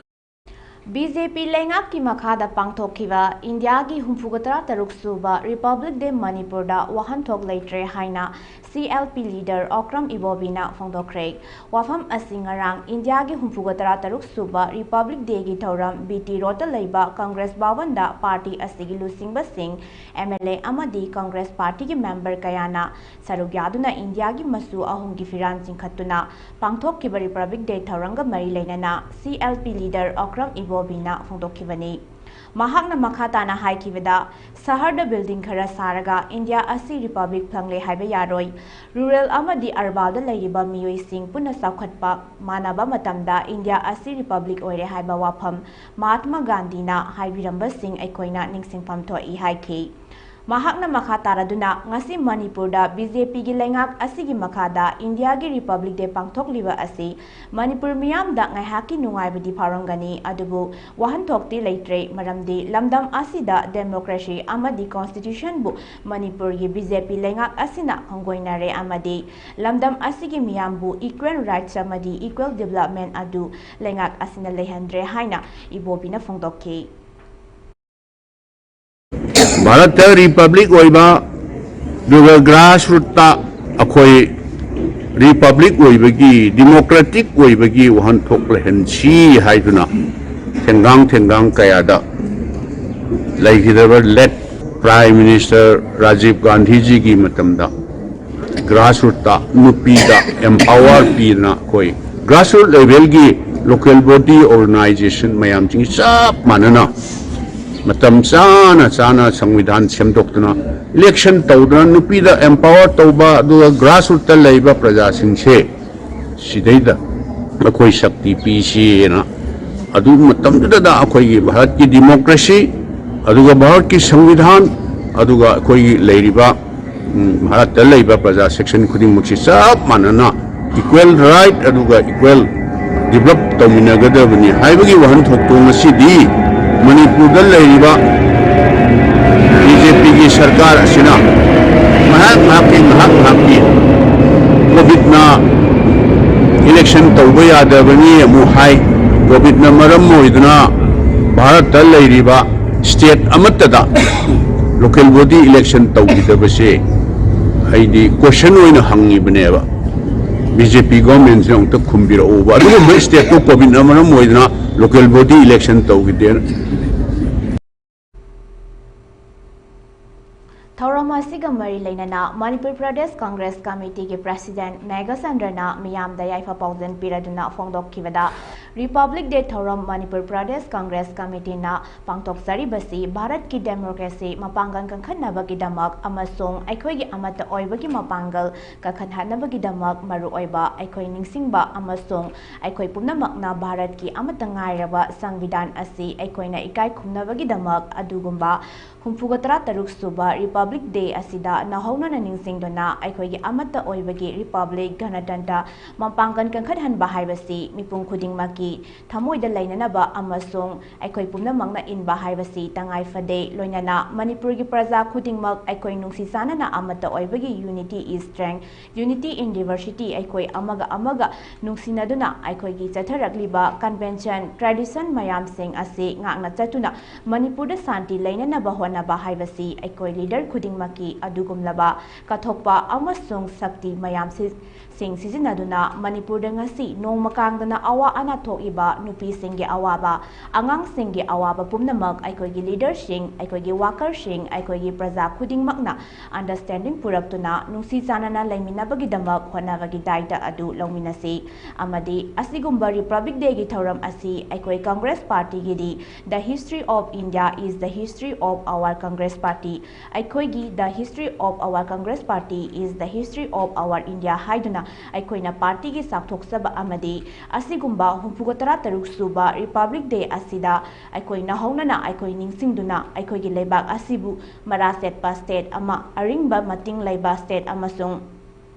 ꯕꯤ ꯖꯦ ꯄꯤ ꯂꯩꯉꯥꯛꯀꯤ ꯃꯈꯥꯗ ꯄꯥꯡꯊꯣꯛꯈꯤꯕ ꯏꯟꯗꯤꯌꯥꯒꯤ ꯍꯨꯝꯐꯨꯒ ꯇꯔꯥ ꯇꯔꯨꯛ ꯁꯨꯕ ꯔꯤꯄꯕ꯭ꯂꯤꯛ ꯗꯦ ꯃꯅꯤꯄꯨꯔꯗ ꯋꯥꯍꯟꯊꯣꯛ ꯂꯩꯇ꯭ꯔꯦ ꯍꯥꯏꯅ C L P leader Okram ꯏꯕꯣꯕꯤꯅ ꯐꯣꯡꯗꯣꯛꯈ꯭ꯔꯦ꯫ ꯋꯥꯐꯝ ꯑꯁꯤ ꯉꯔꯥꯡ ꯏꯟꯗꯤꯌꯥꯒꯤ ꯍꯨꯝꯐꯨꯒ ꯇꯔꯥ ꯇꯔꯨꯛ ꯁꯨꯕ ꯔꯤꯄꯕ꯭ꯂꯤꯛ ꯗꯦꯒꯤ ꯊꯧꯔꯝ ꯕꯤ ꯇꯤ ꯔꯣꯗꯇ ꯂꯩꯕ ꯀꯪꯒ꯭ꯔꯦꯁ ꯚꯕꯟꯗ ꯄꯥꯔꯇꯤ ꯑꯁꯤꯒꯤ ꯂꯨꯆꯤꯡꯕꯁꯤꯡ, ꯑꯦꯝ ꯑꯦꯜ ꯑꯦ ꯑꯃꯗꯤ ꯀꯪꯒ꯭ꯔꯦꯁ ꯄꯥꯔꯇꯤꯒꯤ ꯃꯦꯝꯕꯔ ꯀꯌꯥꯅ ꯁꯔꯨꯛ ꯌꯥꯗꯨꯅ ꯏꯟꯗꯤꯌꯥꯒꯤ ꯃꯆꯨ ꯑꯍꯨꯝꯒꯤ ꯐꯤꯔꯥꯟ ꯆꯤꯡꯈꯠꯇꯨꯅ ꯄꯥꯡꯊꯣꯛꯈꯤꯕ ꯔꯤꯄꯕ꯭ꯂꯤꯛ ꯗꯦ ꯊꯧꯔꯝꯒ ꯃꯔꯤ ꯂꯩꯅꯅ C L P leader Okram ꯏꯕꯣꯕꯤꯅ ꯐꯣꯡꯗꯣꯛꯈꯤꯕꯅꯤ꯫ ꯃꯍꯥꯛꯅ ꯃꯈꯥ ꯇꯥꯅ ꯍꯥꯏꯈꯤꯕꯗ, ꯁꯍꯔꯗ ꯕꯤꯜꯗꯤꯡ ꯈꯔ ꯁꯥꯔꯒ ꯏꯟꯗꯤꯌꯥ ꯑꯁꯤ ꯔꯤꯄꯕ꯭ꯂꯤꯛ ꯐꯪꯂꯦ ꯍꯥꯏꯕ ꯌꯥꯔꯣꯏ꯫ ꯔꯨꯔꯦꯜ ꯑꯃꯗꯤ ꯑꯔꯕꯥꯟꯗ ꯂꯩꯔꯤꯕ ꯃꯤꯑꯣꯏꯁꯤꯡ ꯄꯨꯟꯅ ꯆꯥꯎꯈꯠꯄ ꯃꯥꯟꯅꯕ ꯃꯇꯝꯗ ꯏꯟꯗꯤꯌꯥ ꯑꯁꯤ ꯔꯤꯄꯕ꯭ꯂꯤꯛ ꯑꯣꯏꯔꯦ ꯍꯥꯏꯕ ꯋꯥꯐꯝ ꯃꯍꯥꯠꯃ ꯒꯥꯟꯙꯤꯅ ꯍꯥꯏꯕꯤꯔꯝꯕꯁꯤꯡ ꯑꯩꯈꯣꯏꯅ ꯅꯤꯡꯁꯤꯡꯐꯝ ꯊꯣꯛꯏ ꯍꯥꯏꯈꯤ꯫ ꯃꯍꯥꯛꯅ ꯃꯈꯥ ꯇꯥꯔꯗꯨꯅ, ꯉꯁꯤ ꯃꯅꯤꯄꯨꯔꯗ ꯕꯤ ꯖꯦ ꯄꯤꯒꯤ ꯂꯩꯉꯥꯛ ꯑꯁꯤꯒꯤ ꯃꯈꯥꯗ ꯏꯟꯗꯤꯌꯥꯒꯤ ꯔꯤꯄꯕ꯭ꯂꯤꯛ ꯗꯦ ꯄꯥꯡꯊꯣꯛꯂꯤꯕ ꯑꯁꯤ ꯃꯅꯤꯄꯨꯔ ꯃꯤꯌꯥꯝꯗ ꯉꯥꯏꯍꯥꯛꯀꯤ ꯅꯨꯡꯉꯥꯏꯕꯗꯤ ꯐꯥꯎꯔꯝꯒꯅꯤ, ꯑꯗꯨꯕꯨ ꯋꯥꯍꯟꯊꯣꯛꯇꯤ ꯂꯩꯇ꯭ꯔꯦ, ꯃꯔꯝꯗꯤ ꯂꯝꯗꯝ ꯑꯁꯤꯗ ꯗꯦꯃꯣꯀ꯭ꯔꯦꯁꯤ ꯑꯃꯗꯤ ꯀꯣꯟꯁꯇꯤꯇ꯭ꯌꯨꯁꯟꯕꯨ ꯃꯅꯤꯄꯨꯔꯒꯤ ꯕꯤ ꯖꯦ ꯄꯤ ꯂꯩꯉꯥꯛ ꯑꯁꯤꯅ ꯈꯣꯡꯒꯣꯏꯅꯔꯦ ꯑꯃꯗꯤ ꯂꯝꯗꯝ ꯑꯁꯤꯒꯤ ꯃꯤꯌꯥꯝꯕꯨ ꯏꯀ꯭ꯋꯦꯜ ꯔꯥꯏꯠꯁ ꯑꯃꯗꯤ ꯏꯀ꯭ꯋꯦꯜ ꯗꯤꯕꯂꯞꯃꯦꯟ ꯑꯗꯨ ꯂꯩꯉꯥꯛ ꯑꯁꯤꯅ ꯂꯩꯍꯟꯗ꯭ꯔꯦ ꯍꯥꯏꯅ ꯏꯕꯣꯕꯤꯅ ꯐꯣꯡꯗꯣꯛꯈꯤ꯫ ꯚꯥꯔꯠꯇ ꯔꯤꯄꯕ꯭ꯂꯤꯛ ꯑꯣꯏꯕ, ꯑꯗꯨꯒ ꯒ꯭ꯔꯥꯁ ꯔꯨꯠꯇ ꯑꯩꯈꯣꯏ ꯔꯤꯄꯕ꯭ꯂꯤꯛ ꯑꯣꯏꯕꯒꯤ, ꯗꯤꯃꯣꯀ꯭ꯔꯦꯇꯤꯛ ꯑꯣꯏꯕꯒꯤ ꯋꯥꯍꯟꯊꯣꯛ ꯂꯩꯍꯟꯁꯤ ꯍꯥꯏꯗꯨꯅ ꯊꯦꯡꯒꯥꯡ ꯊꯦꯡꯒꯥꯡ ꯀꯌꯥꯗ ꯂꯩꯈꯤꯗꯕ ꯂꯦꯠ ꯄ꯭ꯔꯥꯏꯝ ꯃꯤꯅꯤꯁꯇꯔ ꯔꯥꯖꯤꯕ ꯒꯥꯟꯙꯤꯖꯤꯒꯤ ꯃꯇꯝꯗ ꯒ꯭ꯔꯥꯁ ꯔꯨꯠꯇ ꯅꯨꯄꯤꯗ ꯑꯦꯝꯄꯥꯋꯔ ꯄꯤꯗꯅ ꯑꯩꯈꯣꯏ ꯒ꯭ꯔꯥꯁ ꯔꯨꯠ ꯂꯦꯚꯦꯜꯒꯤ ꯂꯣꯀꯦꯜ ꯕꯣꯗꯤ ꯑꯣꯔꯒꯅꯥꯏꯖꯦꯁꯟ ꯃꯌꯥꯝꯁꯤꯡ ꯆꯞ ꯃꯥꯟꯅꯅ ꯃꯇꯝ ꯆꯥꯅ ꯆꯥꯅ ꯁꯪꯕꯤꯙꯥꯟ ꯁꯦꯝꯗꯣꯛꯇꯨꯅ ꯏꯂꯦꯛꯁꯟ ꯇꯧꯗꯨꯅ ꯅꯨꯄꯤꯗ ꯑꯦꯝꯄꯥꯋꯔ ꯇꯧꯕ, ꯑꯗꯨꯒ ꯒ꯭ꯔꯥꯁ ꯔꯨꯠꯇ ꯂꯩꯕ ꯄ꯭ꯔꯖꯥꯁꯤꯡꯁꯦ ꯁꯤꯗꯩꯗ ꯑꯩꯈꯣꯏ ꯁꯛꯇꯤ ꯄꯤꯁꯤꯅ ꯑꯗꯨ ꯃꯇꯝꯗꯨꯗ ꯑꯩꯈꯣꯏꯒꯤ ꯚꯥꯔꯠꯀꯤ ꯗꯤꯃꯣꯀ꯭ꯔꯦꯁꯤ, ꯑꯗꯨꯒ ꯚꯥꯔꯠꯀꯤ ꯁꯪꯕꯤꯙꯥꯟ, ꯑꯗꯨꯒ ꯑꯩꯈꯣꯏꯒꯤ ꯂꯩꯔꯤꯕ ꯎꯝ, ꯚꯥꯔꯠꯇ ꯂꯩꯕ ꯄ꯭ꯔꯖꯥ ꯁꯦꯛꯁꯟ ꯈꯨꯗꯤꯡꯃꯛꯁꯤ ꯆꯞ ꯃꯥꯟꯅꯅ ꯏꯀ꯭ꯋꯦꯜ ꯔꯥꯏꯠ ꯑꯗꯨꯒ ꯏꯀ꯭ꯋꯦꯜ ꯗꯤꯕꯂꯞ ꯇꯧꯃꯤꯟꯅꯒꯗꯕꯅꯤ ꯍꯥꯏꯕꯒꯤ ꯋꯥꯍꯟꯊꯣꯛꯇꯣ ꯉꯁꯤꯗꯤ ꯃꯅꯤꯄꯨꯔꯗ ꯂꯩꯔꯤꯕ ꯕꯤ ꯖꯦ ꯄꯤꯒꯤ ꯁꯔꯀꯥꯔ ꯑꯁꯤꯅ ꯉꯥꯏꯍꯥꯛ ꯉꯥꯏꯍꯥꯛꯀꯤ ꯉꯥꯏꯍꯥꯛ ꯉꯥꯏꯍꯥꯛꯀꯤ ꯀꯣꯚꯤꯗꯅ ꯏꯂꯦꯛꯁꯟ ꯇꯧꯕ ꯌꯥꯗꯕꯅꯤ ꯑꯃꯨꯛ ꯍꯥꯏ, ꯀꯣꯚꯤꯗꯅ ꯃꯔꯝ ꯑꯣꯏꯗꯨꯅ ꯚꯥꯔꯠꯇ ꯂꯩꯔꯤꯕ ꯁ꯭ꯇꯦꯠ ꯑꯃꯠꯇꯗ ꯂꯣꯀꯦꯜ ꯕꯣꯗꯤ ꯏꯂꯦꯛꯁꯟ ꯇꯧꯈꯤꯗꯕꯁꯦ ꯑꯩꯗꯤ ꯀꯣꯏꯁꯟ ꯑꯣꯏꯅ ꯍꯪꯉꯤꯕꯅꯦꯕ꯫ ꯕꯤ ꯖꯦ ꯄꯤ ꯒꯣꯔꯃꯦꯟꯁꯤꯅ ꯑꯃꯨꯛꯇ ꯈꯨꯝꯕꯤꯔꯛꯎꯕ, ꯑꯗꯨꯒꯨꯝꯕ ꯁ꯭ꯇꯦꯠꯇꯣ ꯀꯣꯚꯤꯗꯅ ꯃꯔꯝ ꯑꯣꯏꯗꯨꯅ ꯂꯣꯀꯦꯜ ꯕꯣꯗꯤ ꯏꯂꯦꯛꯁꯟ ꯇꯧꯈꯤꯗꯦꯅ꯫ ꯊꯧꯔꯝ ꯑꯁꯤꯒ ꯃꯔꯤ ꯂꯩꯅꯅ ꯃꯅꯤꯄꯨꯔ ꯄ꯭ꯔꯗꯦꯁ ꯀꯪꯒ꯭ꯔꯦꯁ ꯀꯃꯤꯇꯤꯒꯤ ꯄ꯭ꯔꯁꯤꯗꯦꯟ ꯃꯦꯘꯆꯟꯗ꯭ꯔꯅ ꯃꯤꯌꯥꯝꯗ ꯌꯥꯏꯐ ꯄꯥꯎꯖꯦꯜ ꯄꯤꯔꯗꯨꯅ ꯐꯣꯡꯗꯣꯛꯈꯤꯕꯗ, ꯔꯤꯄꯕ꯭ꯂꯤꯛ ꯗꯦ ꯊꯧꯔꯝ ꯃꯅꯤꯄꯨꯔ ꯄ꯭ꯔꯗꯦꯁ ꯀꯪꯒ꯭ꯔꯦꯁ ꯀꯃꯤꯇꯤꯅ ꯄꯥꯡꯊꯣꯛꯆꯔꯤꯕꯁꯤ ꯚꯥꯔꯠꯀꯤ ꯗꯦꯃꯣꯀ꯭ꯔꯦꯁꯤ ꯃꯄꯥꯡꯒꯜ ꯀꯟꯈꯠꯅꯕꯒꯤꯗꯃꯛ ꯑꯃꯁꯨꯡ ꯑꯩꯈꯣꯏꯒꯤ ꯑꯃꯠꯇ ꯑꯣꯏꯕꯒꯤ ꯃꯄꯥꯡꯒꯜ ꯀꯟꯈꯠꯍꯟꯅꯕꯒꯤꯗꯃꯛ ꯃꯔꯨꯑꯣꯏꯕ ꯑꯩꯈꯣꯏ ꯅꯤꯡꯁꯤꯡꯕ ꯑꯃꯁꯨꯡ ꯑꯩꯈꯣꯏ ꯄꯨꯝꯅꯃꯛꯅ ꯚꯥꯔꯠꯀꯤ ꯑꯃꯠꯇ ꯉꯥꯏꯔꯕ ꯁꯪꯕꯤꯙꯥꯟ ꯑꯁꯤ ꯑꯩꯈꯣꯏꯅ ꯏꯀꯥꯏ ꯈꯨꯝꯅꯕꯒꯤꯗꯃꯛ ꯑꯗꯨꯒꯨꯝꯕ ꯍꯨꯝꯐꯨꯒ ꯇꯔꯥ ꯇꯔꯨꯛ ꯁꯨꯕ ꯔꯤꯄꯕ꯭ꯂꯤꯛ ꯗꯦ ꯑꯁꯤꯗ ꯅꯧꯍꯧꯅꯅ ꯅꯤꯡꯁꯤꯡꯗꯨꯅ ꯑꯩꯈꯣꯏꯒꯤ ꯑꯃꯠꯇ ꯑꯣꯏꯕꯒꯤ ꯔꯤꯄꯕ꯭ꯂꯤꯛ ꯒꯅꯇꯟꯇ꯭ꯔ ꯃꯄꯥꯡꯒꯜ ꯀꯟꯈꯠꯍꯟꯕ ꯍꯥꯏꯕꯁꯤ ꯃꯤꯄꯨꯝ ꯈꯨꯗꯤꯡꯃꯛꯀꯤ ꯊꯃꯣꯏꯗ ꯂꯩꯅꯅꯕ ꯑꯃꯁꯨꯡ ꯑꯩꯈꯣꯏ ꯄꯨꯝꯅꯃꯛꯅ ꯏꯟꯕ ꯍꯥꯏꯕꯁꯤ ꯇꯉꯥꯏ ꯐꯗꯦ꯫ ꯂꯣꯏꯅꯅ ꯃꯅꯤꯄꯨꯔꯒꯤ ꯄ꯭ꯔꯖꯥ ꯈꯨꯗꯤꯡꯃꯛ ꯑꯩꯈꯣꯏ ꯅꯨꯡꯁꯤ ꯆꯥꯟꯅꯅ ꯑꯃꯠꯇ ꯑꯣꯏꯕꯒꯤ unity is strength, unity in diversity, ꯑꯩꯈꯣꯏ ꯑꯃꯒ ꯑꯃꯒ ꯅꯨꯡꯁꯤꯅꯗꯨꯅ ꯑꯩꯈꯣꯏꯒꯤ ꯆꯠꯊꯔꯛꯂꯤꯕ convention, tradition ꯃꯌꯥꯝꯁꯤꯡ ꯑꯁꯤ ꯉꯥꯛꯅ ꯆꯠꯇꯨꯅ ꯃꯅꯤꯄꯨꯔꯗ ꯁꯥꯟꯇꯤ ꯂꯩꯅꯅꯕ ꯍꯣꯠꯅꯕ ꯍꯥꯏꯕꯁꯤ ꯑꯩꯈꯣꯏ ꯂꯤꯗꯔ ꯈꯨꯗꯤꯡꯃꯛꯀꯤ ꯑꯗꯨꯒꯨꯝꯂꯕ ꯀꯠꯊꯣꯛꯄ ꯑꯃꯁꯨꯡ ꯁꯛꯇꯤ ꯃꯌꯥꯝꯁꯤ ꯁꯤꯡ ꯁꯤꯖꯤꯟꯅꯗꯨꯅ ꯃꯅꯤꯄꯨꯔꯗ ꯉꯁꯤ ꯅꯣꯡꯃ ꯀꯥꯡꯗꯅ ꯑꯋꯥ ꯑꯅꯥ ꯊꯣꯛꯏꯕ ꯅꯨꯄꯤꯁꯤꯡꯒꯤ ꯑꯋꯥꯕ, ꯑꯉꯥꯡꯁꯤꯡꯒꯤ ꯑꯋꯥꯕ ꯄꯨꯝꯅꯃꯛ ꯑꯩꯈꯣꯏꯒꯤ ꯂꯤꯗꯔꯁꯤꯡ, ꯑꯩꯈꯣꯏꯒꯤ ꯋꯥꯀꯔꯁꯤꯡ, ꯑꯩꯈꯣꯏꯒꯤ ꯄ꯭ꯔꯖꯥ ꯈꯨꯗꯤꯡꯃꯛꯅ understanding ꯄꯨꯔꯛꯇꯨꯅ ꯅꯨꯡꯁꯤ ꯆꯥꯟꯅꯅ ꯂꯩꯃꯤꯟꯅꯕꯒꯤꯗꯃꯛ ꯍꯣꯠꯅꯕꯒꯤ ꯗꯥꯏꯇ ꯑꯗꯨ ꯂꯧꯃꯤꯟꯅꯁꯤ꯫ ꯑꯃꯗꯤ ꯑꯁꯤꯒꯨꯝꯕ ꯔꯤꯄꯕ꯭ꯂꯤꯛ ꯗꯦꯒꯤ ꯊꯧꯔꯝ ꯑꯁꯤ ꯑꯩꯈꯣꯏ Congress ꯄꯥꯔꯇꯤꯒꯤꯗꯤ The history of India is the history of our Congress Party, ꯑꯩꯈꯣꯏꯒꯤ The history of our Congress Party is the history of our India ꯍꯥꯏꯗꯨꯅ ꯑꯩꯈꯣꯏꯅ ꯄꯥꯔꯇꯤꯒꯤ ꯆꯥꯎꯊꯣꯛꯆꯕ ꯑꯃꯗꯤ ꯑꯁꯤꯒꯨꯝꯕ ꯍꯨꯝꯐꯨꯒ ꯇꯔꯥ ꯇꯔꯨꯛ ꯁꯨꯕ ꯔꯤꯄꯕ꯭ꯂꯤꯛ ꯗꯦ ꯑꯁꯤꯗ ꯑꯩꯈꯣꯏ ꯅꯧꯍꯧꯅꯅ ꯑꯩꯈꯣꯏ ꯅꯤꯡꯁꯤꯡꯗꯨꯅ ꯑꯩꯈꯣꯏꯒꯤ ꯂꯩꯕꯥꯛ ꯑꯁꯤꯕꯨ ꯃꯔꯥ ꯁꯦꯠꯄ ꯁ꯭ꯇꯦꯠ ꯑꯃ, ꯑꯔꯤꯡꯕ ꯃꯇꯤꯡ ꯂꯩꯕ ꯁ꯭ꯇꯦꯠ ꯑꯃꯁꯨꯡ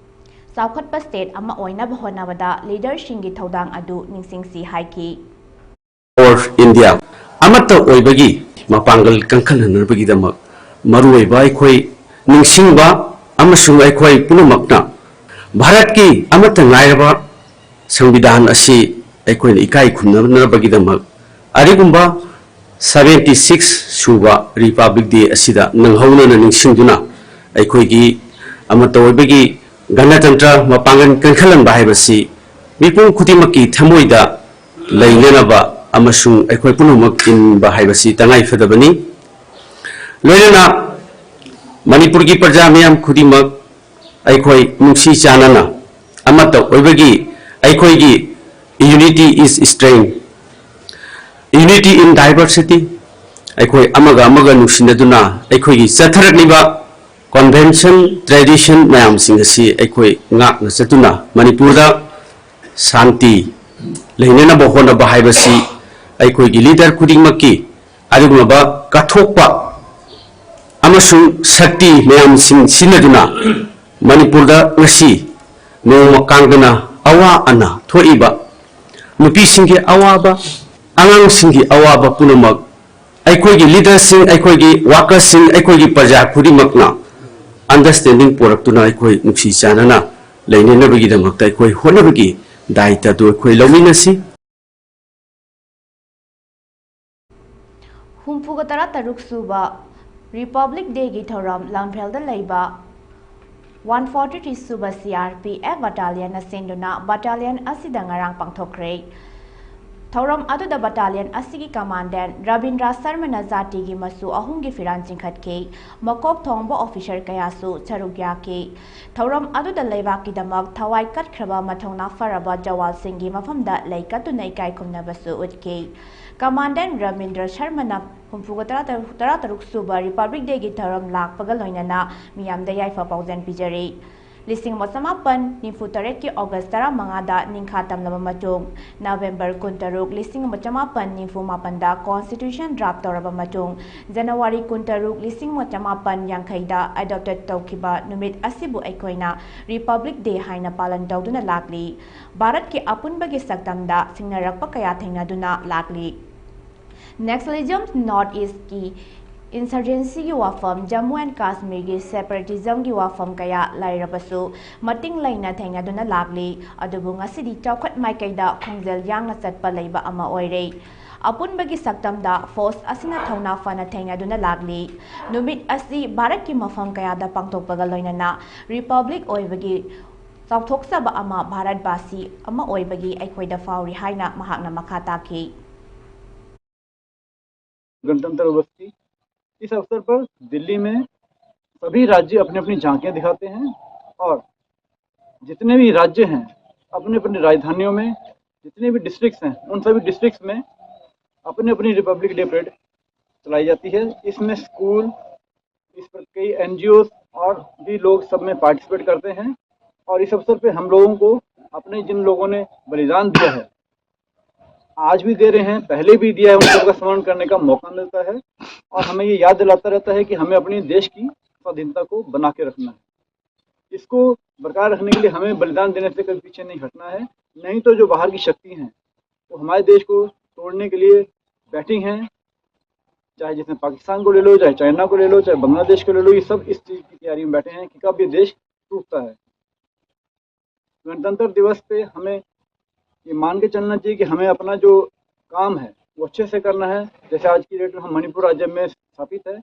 ꯆꯥꯎꯈꯠꯄ ꯁ꯭ꯇꯦꯠ ꯑꯃ ꯑꯣꯏꯅꯕ ꯍꯣꯠꯅꯕꯗ ꯂꯤꯗꯔꯁꯤꯡꯒꯤ ꯊꯧꯗꯥꯡ ꯑꯗꯨ ꯅꯤꯡꯁꯤꯡꯁꯤ ꯍꯥꯏꯈꯤ꯫ ꯑꯣꯐ ꯏꯟꯗꯤꯌꯥ ꯑꯃꯠꯇ ꯑꯣꯏꯕꯒꯤ ꯃꯄꯥꯡꯒꯜ ꯀꯟꯈꯠꯍꯟꯅꯕꯒꯤꯗꯃꯛ ꯃꯔꯨꯑꯣꯏꯕ ꯑꯩꯈꯣꯏ ꯅꯤꯡꯁꯤꯡꯕ ꯑꯃꯁꯨꯡ ꯑꯩꯈꯣꯏ ꯄꯨꯝꯅꯃꯛꯅ ꯚꯥꯔꯠꯀꯤ ꯑꯃꯠꯇ ꯉꯥꯏꯔꯕ ꯁꯪꯕꯤꯙꯥꯟ ꯑꯁꯤ ꯑꯩꯈꯣꯏꯅ ꯏꯀꯥꯏ ꯈꯨꯝꯅꯅꯕꯒꯤꯗꯃꯛ ꯑꯗꯨꯒꯨꯝꯕ ꯁꯚꯦꯟꯇꯤ ꯁꯤꯛꯁ ꯁꯨꯕ ꯔꯤꯄꯕ꯭ꯂꯤꯛ ꯗꯦ ꯑꯁꯤꯗ ꯅꯪꯍꯧꯅꯅ ꯅꯤꯡꯁꯤꯡꯗꯨꯅ ꯑꯩꯈꯣꯏꯒꯤ ꯑꯃꯠꯇ ꯑꯣꯏꯕꯒꯤ ꯒꯅꯇꯟꯇ꯭ꯔ ꯃꯄꯥꯡꯒꯜ ꯀꯟꯈꯠꯍꯟꯕ ꯍꯥꯏꯕꯁꯤ ꯃꯤꯄꯨꯝ ꯈꯨꯗꯤꯡꯃꯛꯀꯤ ꯊꯃꯣꯏꯗ ꯂꯩꯅꯅꯕ ꯑꯃꯁꯨꯡ ꯑꯩꯈꯣꯏ ꯄꯨꯝꯅꯃꯛ ꯏꯟꯕ ꯍꯥꯏꯕꯁꯤ ꯇꯉꯥꯏ ꯐꯗꯕꯅꯤ꯫ ꯂꯣꯏꯅꯅ ꯃꯅꯤꯄꯨꯔꯒꯤ ꯄ꯭ꯔꯖꯥ ꯃꯤꯌꯥꯝ ꯈꯨꯗꯤꯡꯃꯛ ꯑꯩꯈꯣꯏ ꯅꯨꯡꯁꯤ ꯆꯥꯟꯅꯅ ꯑꯃꯠꯇ ꯑꯣꯏꯕꯒꯤ ꯑꯩꯈꯣꯏꯒꯤ unity is strength, unity in diversity, ꯑꯩꯈꯣꯏ ꯑꯃꯒ ꯑꯃꯒ ꯅꯨꯡꯁꯤꯅꯗꯨꯅ ꯑꯩꯈꯣꯏꯒꯤ ꯆꯠꯊꯔꯛꯂꯤꯕ convention, tradition ꯃꯌꯥꯝꯁꯤꯡ ꯑꯁꯤ ꯑꯩꯈꯣꯏ ꯉꯥꯛꯅ ꯆꯠꯇꯨꯅ ꯃꯅꯤꯄꯨꯔꯗ ꯁꯥꯟꯇꯤ ꯂꯩꯅꯅꯕ ꯍꯣꯠꯅꯕ ꯍꯥꯏꯕꯁꯤ ꯑꯩꯈꯣꯏꯒꯤ leader ꯈꯨꯗꯤꯡꯃꯛꯀꯤ ꯑꯗꯨꯒꯨꯝꯂꯕ ꯀꯠꯊꯣꯛꯄ ꯑꯃꯁꯨꯡ ꯁꯛꯇꯤ ꯃꯌꯥꯝꯁꯤꯡ ꯁꯤꯖꯤꯟꯅꯗꯨꯅ ꯃꯅꯤꯄꯨꯔꯗ ꯉꯁꯤ ꯅꯣꯡꯃ ꯀꯥꯡꯗꯅ ꯑꯋꯥ ꯑꯅꯥ ꯊꯣꯛꯏꯕ ꯅꯨꯄꯤꯁꯤꯡꯒꯤ ꯑꯋꯥꯕ, ꯑꯉꯥꯡꯁꯤꯡꯒꯤ ꯑꯋꯥꯕ ꯄꯨꯝꯅꯃꯛ ꯑꯩꯈꯣꯏꯒꯤ leaderꯁꯤꯡ, ꯑꯩꯈꯣꯏꯒꯤ workerꯁꯤꯡ, ꯑꯩꯈꯣꯏꯒꯤ ꯄ꯭ꯔꯖꯥ ꯈꯨꯗꯤꯡꯃꯛꯅ understanding ꯄꯨꯔꯛꯇꯨꯅ ꯑꯩꯈꯣꯏ ꯅꯨꯡꯁꯤ ꯆꯥꯟꯅꯅ ꯂꯩꯅꯅꯕꯒꯤꯗꯃꯛꯇ ꯑꯩꯈꯣꯏ ꯍꯣꯠꯅꯕꯒꯤ ꯗꯥꯏꯇ ꯑꯗꯨ ꯑꯩꯈꯣꯏ ꯂꯧꯃꯤꯟꯅꯁꯤ꯫ ꯍꯨꯝꯐꯨꯒ ꯇꯔꯥ ꯇꯔꯨꯛ ꯁꯨꯕ ꯔꯤꯄꯕ꯭ꯂꯤꯛ ꯗꯦꯒꯤ ꯊꯧꯔꯝ ꯂꯥꯡꯐꯦꯜꯗ ꯂꯩꯕ ꯋꯥꯟ ꯐꯣꯔꯇꯤ ꯊ꯭ꯔꯤ ꯁꯨꯕ ꯁꯤ ꯑꯥꯔ ꯄꯤ ꯑꯦꯐ ꯕꯠꯇꯥꯂꯤꯌꯟꯅ ꯁꯤꯟꯗꯨꯅ ꯕꯠꯇꯥꯂꯤꯌꯟ ꯑꯁꯤꯗ ꯉꯔꯥꯡ ꯄꯥꯡꯊꯣꯛꯈ꯭ꯔꯦ꯫ ꯊꯧꯔꯝ ꯑꯗꯨꯗ ꯕꯠꯇꯥꯂꯤꯌꯟ ꯑꯁꯤꯒꯤ ꯀꯃꯥꯟꯗꯦꯟ ꯔꯕꯤꯟꯗ꯭ꯔ ꯁꯔꯃꯅ ꯖꯥꯇꯤꯒꯤ ꯃꯆꯨ ꯑꯍꯨꯝꯒꯤ ꯐꯤꯔꯥꯟ ꯆꯤꯡꯈꯠꯈꯤ꯫ ꯃꯀꯣꯛ ꯊꯣꯡꯕ ꯑꯣꯐꯤꯁꯔ ꯀꯌꯥꯁꯨ ꯁꯔꯨꯛ ꯌꯥꯈꯤ꯫ ꯊꯧꯔꯝ ꯑꯗꯨꯗ ꯂꯩꯕꯥꯛꯀꯤꯗꯃꯛ ꯊꯋꯥꯏ ꯀꯠꯈ꯭ꯔꯕ ꯃꯊꯧꯅꯥ ꯐꯔꯕ ꯖꯋꯥꯟꯁꯤꯡꯒꯤ ꯃꯐꯝꯗ ꯂꯩ ꯀꯠꯇꯨꯅ ꯏꯀꯥꯏ ꯈꯨꯝꯅꯕꯁꯨ ꯎꯠꯈꯤ꯫ ꯀꯃꯥꯟꯗꯦꯟ ꯔꯕꯤꯟꯗ꯭ꯔ ꯁꯔꯃꯅ ꯍꯨꯝꯐꯨꯒ ꯇꯔꯥ ꯇꯔꯨꯛ ꯁꯨꯕ ꯔꯤꯄꯕ꯭ꯂꯤꯛ ꯗꯦꯒꯤ ꯊꯧꯔꯝ ꯂꯥꯛꯄꯒ ꯂꯣꯏꯅꯅ ꯃꯤꯌꯥꯝꯗ ꯌꯥꯏꯐ ꯄꯥꯎꯖꯦꯜ ꯄꯤꯖꯔꯤ꯫ ꯂꯤꯁꯤꯡ ꯑꯃ ꯆꯃꯥꯄꯟ ꯅꯤꯐꯨ ꯇꯔꯦꯠꯀꯤ ꯑꯣꯒꯁ ꯇꯔꯥꯃꯉꯥꯗ ꯅꯤꯡꯈꯥ ꯇꯝꯂꯕ ꯃꯇꯨꯡ, ꯅꯕꯦꯝꯕꯔ ꯀꯨꯟꯇꯔꯨꯛ, ꯂꯤꯁꯤꯡ ꯑꯃ ꯆꯃꯥꯄꯟ ꯅꯤꯐꯨ ꯃꯥꯄꯟꯗ constitution draft ꯇꯧꯔꯕ ꯃꯇꯨꯡ, ꯖꯅꯋꯥꯔꯤ ꯀꯨꯟꯇꯔꯨꯛ, ꯂꯤꯁꯤꯡ ꯑꯃ ꯆꯃꯥꯄꯟ ꯌꯥꯡꯈꯩꯗ adopted ꯇꯧꯈꯤꯕ ꯅꯨꯃꯤꯠ ꯑꯁꯤꯕꯨ ꯑꯩꯈꯣꯏꯅ ꯔꯤꯄꯕ꯭ꯂꯤꯛ ꯗꯦ ꯍꯥꯏꯅ ꯄꯥꯂꯟ ꯇꯧꯗꯨꯅ ꯂꯥꯛꯂꯤ꯫ ꯚꯥꯔꯠꯀꯤ ꯑꯄꯨꯟꯕꯒꯤ ꯁꯛꯇꯝꯗ ꯁꯤꯡꯅꯔꯛꯄ ꯀꯌꯥ ꯊꯦꯡꯅꯗꯨꯅ ꯂꯥꯛꯂꯤ꯫ Nationalism North East ꯀꯤ Insurgencyꯒꯤ ꯋꯥꯐꯝ, Jammu and Kashmirꯒꯤ separatismꯒꯤ ꯋꯥꯐꯝ ꯀꯌꯥ ꯂꯩꯔꯕꯁꯨ ꯃꯇꯤꯡ ꯂꯩꯅ ꯊꯦꯡꯅꯗꯨꯅ ꯂꯥꯛꯂꯤ꯫ ꯑꯗꯨꯕꯨ ꯉꯁꯤꯗꯤ ꯆꯥꯎꯈꯠ ꯃꯥꯏꯀꯩꯗ ꯈꯣꯡꯖꯦꯜ ꯌꯥꯡꯅ ꯆꯠꯄ ꯂꯩꯕ ꯑꯃ ꯑꯣꯏꯔꯦ꯫ ꯑꯄꯨꯟꯕꯒꯤ ꯁꯛꯇꯝꯗ force ꯑꯁꯤꯅ ꯊꯧꯅꯥ ꯐꯅ ꯊꯦꯡꯅꯗꯨꯅ ꯂꯥꯛꯂꯤ꯫ ꯅꯨꯃꯤꯠ ꯑꯁꯤ ꯚꯥꯔꯠꯀꯤ ꯃꯐꯝ ꯀꯌꯥꯗ ꯄꯥꯡꯊꯣꯛꯄꯒ ꯂꯣꯏꯅꯅ republic ꯑꯣꯏꯕꯒꯤ ꯆꯥꯎꯊꯣꯛꯆꯕ ꯑꯃ ꯚꯥꯔꯠꯕꯥꯁꯤ ꯑꯃ ꯑꯣꯏꯕꯒꯤ ꯑꯩꯈꯣꯏꯗ ꯐꯥꯎꯔꯤ ꯍꯥꯏꯅ ꯃꯍꯥꯛꯅ ꯃꯈꯥ ꯇꯥꯈꯤ꯫ गणतंत्र दिवस की इस अवसर पर दिल्ली में सभी राज्य अपनी अपनी झांकियां दिखाते हैं और जितने भी राज्य हैं, अपने अपने राजधानियों में जितने भी डिस्ट्रिक्ट्स हैं, उन सभी डिस्ट्रिक्ट्स में अपनी अपनी रिपब्लिक डे परेड चलाई जाती है। इसमें स्कूल, इस पर कई एनजीओ और भी लोग सब में पार्टिसिपेट करते हैं और इस अवसर पे हम लोगों को अपने जिन लोगों ने बलिदान दिया है, आज भी दे रहे हैं, पहले भी दिया है, उन सबका स्मरण करने का मौका मिलता है और हमें ये याद दिलाता रहता है कि हमें अपने देश की स्वाधीनता को बना के रखना है। इसको बरकरार रखने के लिए हमें बलिदान देने से कभी पीछे नहीं हटना है। नहीं तो जो बाहर की शक्ति हैं, वो हमारे देश को तोड़ने के लिए बैठी हैं। चाहे जिसमें पाकिस्तान को ले लो, चाहे चाइना को ले लो, चाहे बांग्लादेश को ले लो, ये सब इस चीज की तैयारी में बैठे हैं कि कब ये देश टूटता है। गणतंत्र दिवस पे हमें ये मान के चलना चाहिए कि हमें अपना जो काम है, वो अच्छे से करना है। जैसे आज की डेट में हम मणिपुर राज्य में स्थापित है,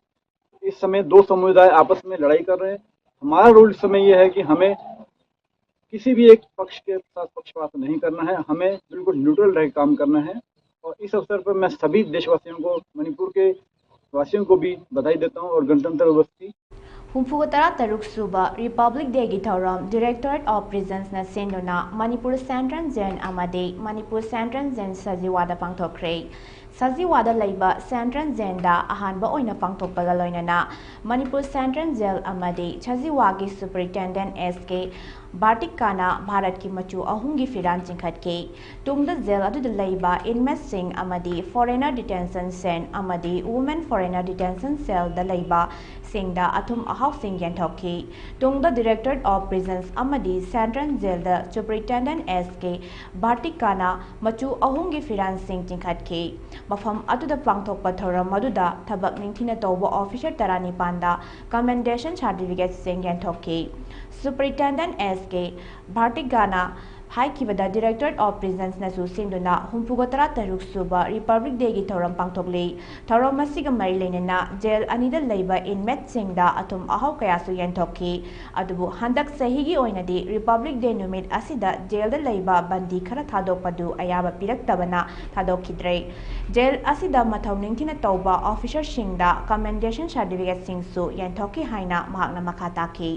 इस समय दो समुदाय आपस में लड़ाई कर रहे हैं। हमारा रोल इस समय ये है कि हमें किसी भी एक पक्ष के साथ पक्षपात नहीं करना है, हमें बिल्कुल न्यूट्रल रह के काम करना है। और इस अवसर पर मैं सभी देशवासियों को, मणिपुर के वासियों को भी बधाई देता हूँ और गणतंत्र दिवस की ꯍꯨꯝꯐꯨꯒ ꯇꯔꯥ ꯇꯔꯨꯛ ꯁꯨꯕ Republic Dayꯒꯤ ꯊꯧꯔꯝ Directorate of Prisoneꯅ ꯁꯤꯟꯗꯨꯅ ꯃꯅꯤꯄꯨꯔ Central Jail ꯑꯃꯗꯤ ꯃꯅꯤꯄꯨꯔ Central Jail ꯁꯖꯤꯋꯥꯗ ꯄꯥꯡꯊꯣꯛꯈ꯭ꯔꯦ꯫ ꯁꯖꯤꯋꯥꯗ ꯂꯩꯕ Central Jailꯗ ꯑꯍꯥꯟꯕ ꯑꯣꯏꯅ ꯄꯥꯡꯊꯣꯛꯄꯒ ꯂꯣꯏꯅꯅ ꯃꯅꯤꯄꯨꯔ Central Jail ꯑꯃꯗꯤ ꯁꯖꯤꯋꯥꯒꯤ Superintendent S K ꯕꯥꯔꯇꯤꯛꯀꯥꯅ ꯚꯥꯔꯠꯀꯤ ꯃꯆꯨ ꯑꯍꯨꯝꯒꯤ ꯐꯤꯔꯥꯟ ꯆꯤꯡꯈꯠꯈꯤ꯫ ꯇꯨꯡꯗ jail ꯑꯗꯨꯗ ꯂꯩꯕ inmateꯁꯤꯡ ꯑꯃꯗꯤ Foreigner Detention Cell ꯑꯃꯗꯤ Women Foreigner Detention Cellꯗ ꯂꯩꯕ ꯁꯤꯡꯗ ꯑꯊꯨꯝ ꯑꯍꯥꯎꯁꯤꯡ ꯌꯦꯟꯊꯣꯛꯈꯤ꯫ ꯇꯨꯡꯗ Directorate of Prisons ꯑꯃꯗꯤ Central Jailꯗ Superintendent S K ꯚꯥꯔꯇꯤꯀꯥꯅ ꯃꯆꯨ ꯑꯍꯨꯝꯒꯤ ꯐꯤꯔꯥꯟꯁꯤꯡ ꯆꯤꯡꯈꯠꯈꯤ꯫ ꯃꯐꯝ ꯑꯗꯨꯗ ꯄꯥꯡꯊꯣꯛꯄ ꯊꯧꯔꯝ ꯑꯗꯨꯗ ꯊꯕꯛ ꯅꯤꯡꯊꯤꯅ ꯇꯧꯕ officer ꯇꯔꯥꯅꯤꯄꯥꯟꯗ commendation certificateꯁꯤꯡ ꯌꯦꯟꯊꯣꯛꯈꯤ꯫ Superintendent S K ꯚꯥꯔꯇꯤꯀꯥꯅ ꯍꯥꯏꯈꯤꯕꯗ, Directorate of Prisonsꯅꯁꯨ ꯁꯤꯟꯗꯨꯅ ꯍꯨꯝꯐꯨꯒ ꯇꯔꯥ ꯇꯔꯨꯛ ꯁꯨꯕ Republic Dayꯒꯤ ꯊꯧꯔꯝ ꯄꯥꯡꯊꯣꯛꯂꯤ꯫ ꯊꯧꯔꯝ ꯑꯁꯤꯒ ꯃꯔꯤ ꯂꯩꯅꯅ jail ꯑꯅꯤꯗ ꯂꯩꯕ inmateꯁꯤꯡꯗ ꯑꯊꯨꯝ ꯑꯍꯥꯎ ꯀꯌꯥꯁꯨ ꯌꯦꯟꯊꯣꯛꯈꯤ꯫ ꯑꯗꯨꯕꯨ ꯍꯟꯗꯛ ꯆꯍꯤꯒꯤ ꯑꯣꯏꯅꯗꯤ Republic Day ꯅꯨꯃꯤꯠ ꯑꯁꯤꯗ jailꯗ ꯂꯩꯕ ꯕꯟꯗꯤ ꯈꯔ ꯊꯥꯗꯣꯛꯄꯗꯨ ꯑꯌꯥꯕ ꯄꯤꯔꯛꯇꯕꯅ ꯊꯥꯗꯣꯛꯈꯤꯗ꯭ꯔꯦ꯫ Jail ꯑꯁꯤꯗ ꯃꯊꯧ ꯅꯤꯡꯊꯤꯅ ꯇꯧꯕ officerꯁꯤꯡꯗ commendation certificateꯁꯤꯡꯁꯨ ꯌꯦꯟꯊꯣꯛꯈꯤ ꯍꯥꯏꯅ ꯃꯍꯥꯛꯅ ꯃꯈꯥ ꯇꯥꯈꯤ꯫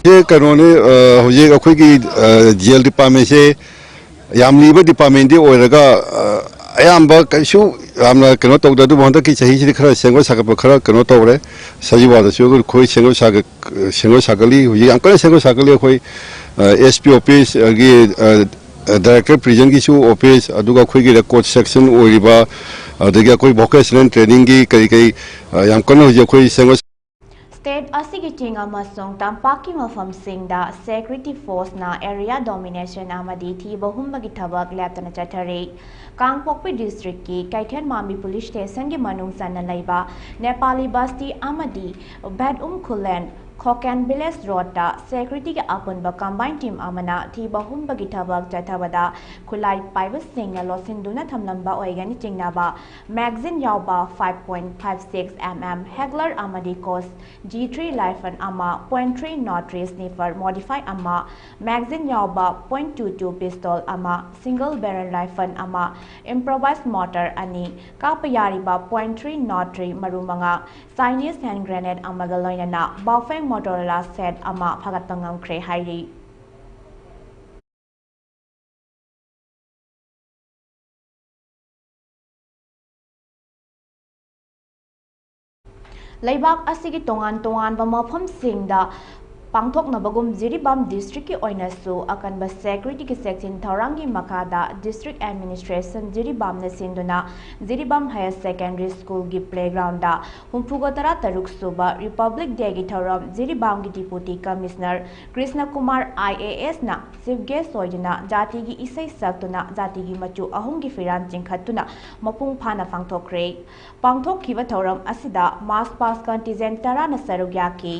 ꯁꯤ ꯀꯩꯅꯣꯅꯤ, ꯑ, ꯍꯧꯖꯤꯛ ꯑꯩꯈꯣꯏꯒꯤ, ꯑ, jail departmentꯁꯦ ꯌꯥꯝ ꯂꯤꯕ departmentꯗꯤ ꯑꯣꯏꯔꯒ, ꯑ, ꯑꯌꯥꯝꯕ ꯀꯩꯁꯨ ꯌꯥꯝꯅ ꯀꯩꯅꯣ ꯇꯧꯗꯦ꯫ ꯑꯗꯨꯕꯨ ꯍꯟꯗꯛꯀꯤ ꯆꯍꯤꯁꯤꯗꯤ ꯈꯔ ꯁꯦꯝꯒꯠ ꯁꯥꯒꯠꯄ ꯈꯔ ꯀꯩꯅꯣ ꯇꯧꯔꯦ꯫ ꯁꯖꯤꯋꯥꯗꯁꯨ ꯑꯩꯈꯣꯏ ꯁꯦꯝꯒꯠ ꯁꯥꯒꯠ-, ꯁꯦꯝꯒꯠ ꯁꯥꯒꯠꯂꯤ, ꯍꯧꯖꯤꯛ ꯌꯥꯝ ꯀꯟꯅ ꯁꯦꯝꯒꯠ ꯁꯥꯒꯠꯂꯤ꯫ ꯑꯩꯈꯣꯏ, ꯑ, S P office, ꯑꯗꯒꯤ, ꯑ, ꯑ, Director Prisonꯒꯤꯁꯨ office, ꯑꯗꯨꯒ ꯑꯩꯈꯣꯏꯒꯤ record section ꯑꯣꯏꯔꯤꯕ, ꯑꯗꯒꯤ ꯑꯩꯈꯣꯏ vocational trainingꯒꯤ ꯀꯔꯤ ꯀꯔꯤ, ꯑ, ꯌꯥꯝ ꯀꯟꯅ ꯍꯧꯖꯤꯛ ꯑꯩꯈꯣꯏ ꯁꯦꯝꯒꯠ State ꯑꯁꯤꯒꯤ ꯆꯤꯡ ꯑꯃꯁꯨꯡ ꯇꯝꯄꯥꯛꯀꯤ ꯃꯐꯝꯁꯤꯡꯗ security forceꯅ area domination ꯑꯃꯗꯤ ꯊꯤꯕ ꯍꯨꯝꯕꯒꯤ ꯊꯕꯛ ꯂꯦꯞꯇꯅ ꯆꯠꯊꯔꯤ꯫ ꯀꯥꯡꯄꯣꯛꯄꯤ districtꯀꯤ ꯀꯩꯊꯦꯜꯃꯥꯟꯕꯤ police stationꯒꯤ ꯃꯅꯨꯡ ꯆꯟꯅ ꯂꯩꯕ ꯅꯦꯄꯥꯂꯤ ꯕꯁꯇꯤ ꯑꯃꯗꯤ ꯚꯦꯠꯎꯝ ꯈꯨꯂꯦꯟ ꯈꯣꯀꯦꯟ village roadꯇ securityꯒꯤ ꯑꯄꯨꯟꯕ combined team ꯑꯃꯅ ꯊꯤꯕ ꯍꯨꯝꯕꯒꯤ ꯊꯕꯛ ꯆꯠꯊꯕꯗ ꯈꯨꯠꯂꯥꯏ ꯄꯥꯏꯕꯁꯤꯡꯅ ꯂꯣꯠꯁꯤꯟꯗꯨꯅ ꯊꯝꯂꯝꯕ ꯑꯣꯏꯒꯅꯤ ꯆꯤꯡꯅꯕ magazine ꯌꯥꯎꯕ five point five six mm Heckler ꯑꯃꯗꯤ Koch G three rifle ꯑꯃ, point three nought three sniffer modify ꯑꯃ, magazine ꯌꯥꯎꯕ point two two pistol ꯑꯃ, single barrel rifle ꯑꯃ, improvised mortar ꯑꯅꯤ, ꯀꯥꯞꯄ ꯌꯥꯔꯤꯕ point three nought three ꯃꯔꯨ ꯃꯉꯥ, Chinese hand grenade ꯑꯃꯒ ꯂꯣꯏꯅꯅ Baofeng Motorola set ꯑꯃ ꯐꯥꯒꯠꯄ ꯉꯝꯈ꯭ꯔꯦ ꯍꯥꯏꯔꯤ꯫ ꯂꯩꯕꯥꯛ ꯑꯁꯤꯒꯤ ꯇꯣꯉꯥꯟ ꯇꯣꯉꯥꯟꯕ ꯃꯐꯝꯁꯤꯡꯗ ꯄꯥꯡꯊꯣꯛꯅꯕꯒꯨꯝ ꯖꯤꯔꯤꯕꯥꯝ ꯗꯤꯁꯇ꯭ꯔꯤꯛꯀꯤ ꯑꯣꯏꯅꯁꯨ ꯑꯀꯟꯕ ꯁꯦꯀ꯭ꯌꯨꯔꯤꯇꯤꯒꯤ ꯆꯦꯛꯁꯤꯟ ꯊꯧꯔꯥꯡꯒꯤ ꯃꯈꯥꯗ ꯗꯤꯁꯇ꯭ꯔꯤꯛ ꯑꯦꯗꯃꯤꯅꯤꯁꯇ꯭ꯔꯦꯁꯟ ꯖꯤꯔꯤꯕꯥꯝꯅ ꯁꯤꯟꯗꯨꯅ ꯖꯤꯔꯤꯕꯥꯝ ꯍꯥꯌꯔ ꯁꯦꯀꯦꯟꯗꯔꯤ ꯁ꯭ꯀꯨꯜꯒꯤ ꯄ꯭ꯂꯦꯒ꯭ꯔꯥꯎꯟꯗ ꯍꯨꯝꯐꯨꯒ ꯇꯔꯥ ꯇꯔꯨꯛ ꯁꯨꯕ ꯔꯤꯄꯕ꯭ꯂꯤꯛ ꯗꯦꯒꯤ ꯊꯧꯔꯝ ꯖꯤꯔꯤꯕꯥꯝꯒꯤ deputy commissioner Krishna Kumar I A ꯑꯦꯁꯅ ꯆꯤꯐ ꯒꯦꯁ ꯑꯣꯏꯗꯨꯅ ꯖꯥꯇꯤꯒꯤ ꯏꯁꯩ ꯁꯛꯇꯨꯅ ꯖꯥꯇꯤꯒꯤ ꯃꯆꯨ ꯑꯍꯨꯝꯒꯤ ꯐꯤꯔꯥꯟ ꯆꯤꯡꯈꯠꯇꯨꯅ ꯃꯄꯨꯡ ꯐꯥꯅ ꯄꯥꯡꯊꯣꯛꯈ꯭ꯔꯦ꯫ ꯄꯥꯡꯊꯣꯛꯈꯤꯕ ꯊꯧꯔꯝ ꯑꯁꯤꯗ ꯃꯥꯔꯆ ꯄꯥꯁ ꯀꯟꯇꯤꯟꯖꯦꯟ ꯇꯔꯥꯅ ꯁꯔꯨꯛ ꯌꯥꯈꯤ꯫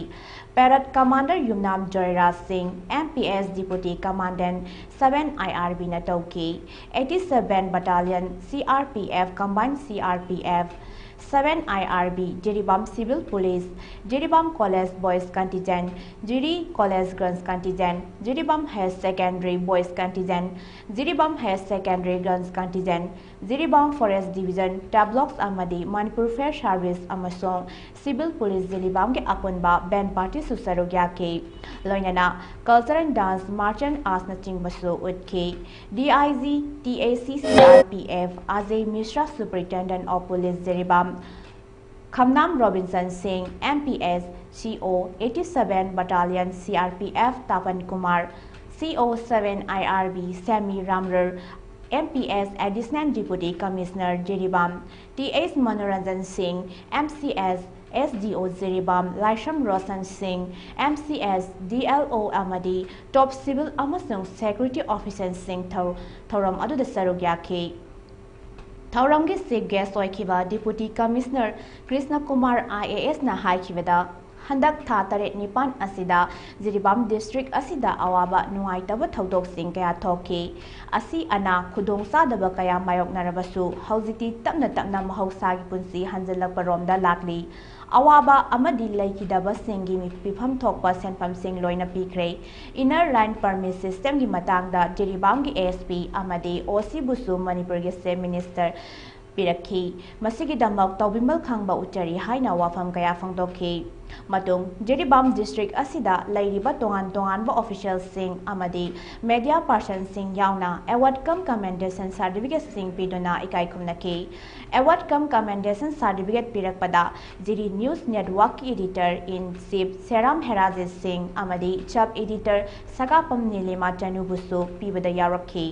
Parade commander Yumnam Joyraj Singh, M P S deputy commandant seven I R ꯕꯤꯅ ꯇꯧꯈꯤ꯫ Eighty seven battalion C R P F, combine C R P F, seven I R B, Jiribam civil police, Jiribam college boys contingent, Jiri college girls contingent, Jiribam higher secondary boys contingent, Jiribam higher secondary girls contingent, Jiribam forest division, tableaux ꯑꯃꯗꯤ ꯃꯅꯤꯄꯨꯔ ꯐꯥꯌꯔ ꯁꯥꯔꯚꯤꯁ ꯑꯃꯁꯨꯡ ꯁꯤꯚꯤꯜ ꯄꯨꯂꯤꯁ ꯖꯤꯔꯤꯕꯥꯝꯒꯤ ꯑꯄꯨꯟꯕ ꯕꯦꯟꯗ ꯄꯥꯔꯇꯤꯁꯨ ꯁꯔꯨꯛ ꯌꯥꯈꯤ꯫ ꯂꯣꯏꯅꯅ ꯀꯜꯆꯔꯦꯜ ꯗꯥꯟꯁ, ꯃꯥꯔꯁꯦꯜ ꯑꯥꯔꯠꯁꯅꯆꯤꯡꯕꯁꯨ ꯎꯠꯈꯤ꯫ D I G, T A C C R P F, Ajay Mishra, superintendent of police Jiribam, Khamnam Robinson Singh, M P S, C O, eighty seven battalion C R P F, Tapan Kumar, C O, seven I R B, ꯁꯦꯃꯤ ꯔꯥꯝꯔꯔ, M P S, additional deputy commissioner Jiribam, T S Manoranjan Singh, M C S, S D ꯑꯣ ꯖꯤꯔꯤꯕꯥꯝ, ꯂꯥꯏꯁ꯭ꯔꯝ ꯔꯣꯁꯟ ꯁꯤꯡ, M C S, D L ꯑꯣ ꯑꯃꯗꯤ ꯇꯣꯞ ꯁꯤꯚꯤꯜ ꯑꯃꯁꯨꯡ ꯁꯦꯀ꯭ꯌꯨꯔꯤꯇꯤ ꯑꯣꯐꯤꯁꯔꯁꯤꯡ ꯊꯧ-, ꯊꯧꯔꯝ ꯑꯗꯨꯗ ꯁꯔꯨꯛ ꯌꯥꯈꯤ꯫ ꯊꯧꯔꯝꯒꯤ ꯆꯤꯐ ꯒꯦꯁ ꯑꯣꯏꯈꯤꯕ deputy commissioner Krishna Kumar I A ꯑꯦꯁꯅ ꯍꯥꯏꯈꯤꯕꯗ, ꯍꯟꯗꯛ ꯊꯥ ꯇꯔꯦꯠ ꯅꯤꯄꯥꯟ ꯑꯁꯤꯗ ꯖꯤꯔꯤꯕꯥꯝ ꯗꯤꯁꯇ꯭ꯔꯤꯛ ꯑꯁꯤꯗ ꯑꯋꯥꯕ ꯅꯨꯡꯉꯥꯏꯇꯕ ꯊꯧꯗꯣꯛꯁꯤꯡ ꯀꯌꯥ ꯊꯣꯛꯈꯤ꯫ ꯑꯁꯤ ꯑꯅꯥ ꯈꯨꯗꯣꯡꯆꯥꯗꯕ ꯀꯌꯥ ꯃꯥꯌꯣꯛꯅꯔꯕꯁꯨ, ꯍꯧꯖꯤꯛꯇꯤ ꯇꯞꯅ ꯇꯞꯅ ꯃꯍꯧꯁꯥꯒꯤ ꯄꯨꯟꯁꯤ ꯍꯟꯖꯤꯜꯂꯛꯄꯔꯣꯝꯗ ꯂꯥꯛꯂꯤ꯫ ꯑꯋꯥꯕ ꯑꯃꯗꯤ ꯂꯩꯈꯤꯗꯕꯁꯤꯡꯒꯤ ꯃꯤ-, ꯄꯤꯐꯝ ꯊꯣꯛꯄ ꯁꯦꯟꯐꯝꯁꯤꯡ ꯂꯣꯏꯅ ꯄꯤꯈ꯭ꯔꯦ꯫ ꯏꯟꯅꯔ ꯂꯥꯏꯟ ꯄꯔꯃꯤꯠ ꯁꯤꯁꯇꯦꯝꯒꯤ ꯃꯇꯥꯡꯗ ꯖꯤꯔꯤꯕꯥꯝꯒꯤ ꯑꯦ ꯑꯦꯁ ꯄꯤ ꯑꯃꯗꯤ ꯑꯣ ꯁꯤꯕꯨꯁꯨ ꯃꯅꯤꯄꯨꯔꯒꯤ ꯆꯤꯐ ꯃꯤꯅꯤꯁꯇꯔ ꯄꯤꯔꯛꯈꯤ꯫ ꯃꯁꯤꯒꯤꯗꯃꯛ ꯇꯧꯕꯤꯃꯜ ꯈꯪꯕ ꯎꯠꯆꯔꯤ ꯍꯥꯏꯅ ꯋꯥꯐꯝ ꯀꯌꯥ ꯐꯣꯡꯗꯣꯛꯈꯤ꯫ ꯃꯇꯨꯡ, ꯖꯤꯔꯤꯕꯥꯝ district ꯑꯁꯤꯗ ꯂꯩꯔꯤꯕ ꯇꯣꯉꯥꯟ ꯇꯣꯉꯥꯟꯕ officialꯁꯤꯡ ꯑꯃꯗꯤ media personꯁꯤꯡ ꯌꯥꯎꯅ award cum commendation certificateꯁꯤꯡ ꯄꯤꯗꯨꯅ ꯏꯀꯥꯏ ꯈꯨꯝꯅꯈꯤ꯫ Award cum commendation certificate ꯄꯤꯔꯛꯄꯗ Jiri News Networkꯀꯤ editor in chief ꯁꯦꯔꯥꯝ ꯍꯦꯔꯥꯖꯤꯠ ꯁꯤꯡ ꯑꯃꯗꯤ sub editor ꯁꯒꯥꯄꯝ ꯅꯤꯂꯤꯃꯥ ꯆꯅꯨꯕꯨꯁꯨ ꯄꯤꯕꯗ ꯌꯥꯎꯔꯛꯈꯤ꯫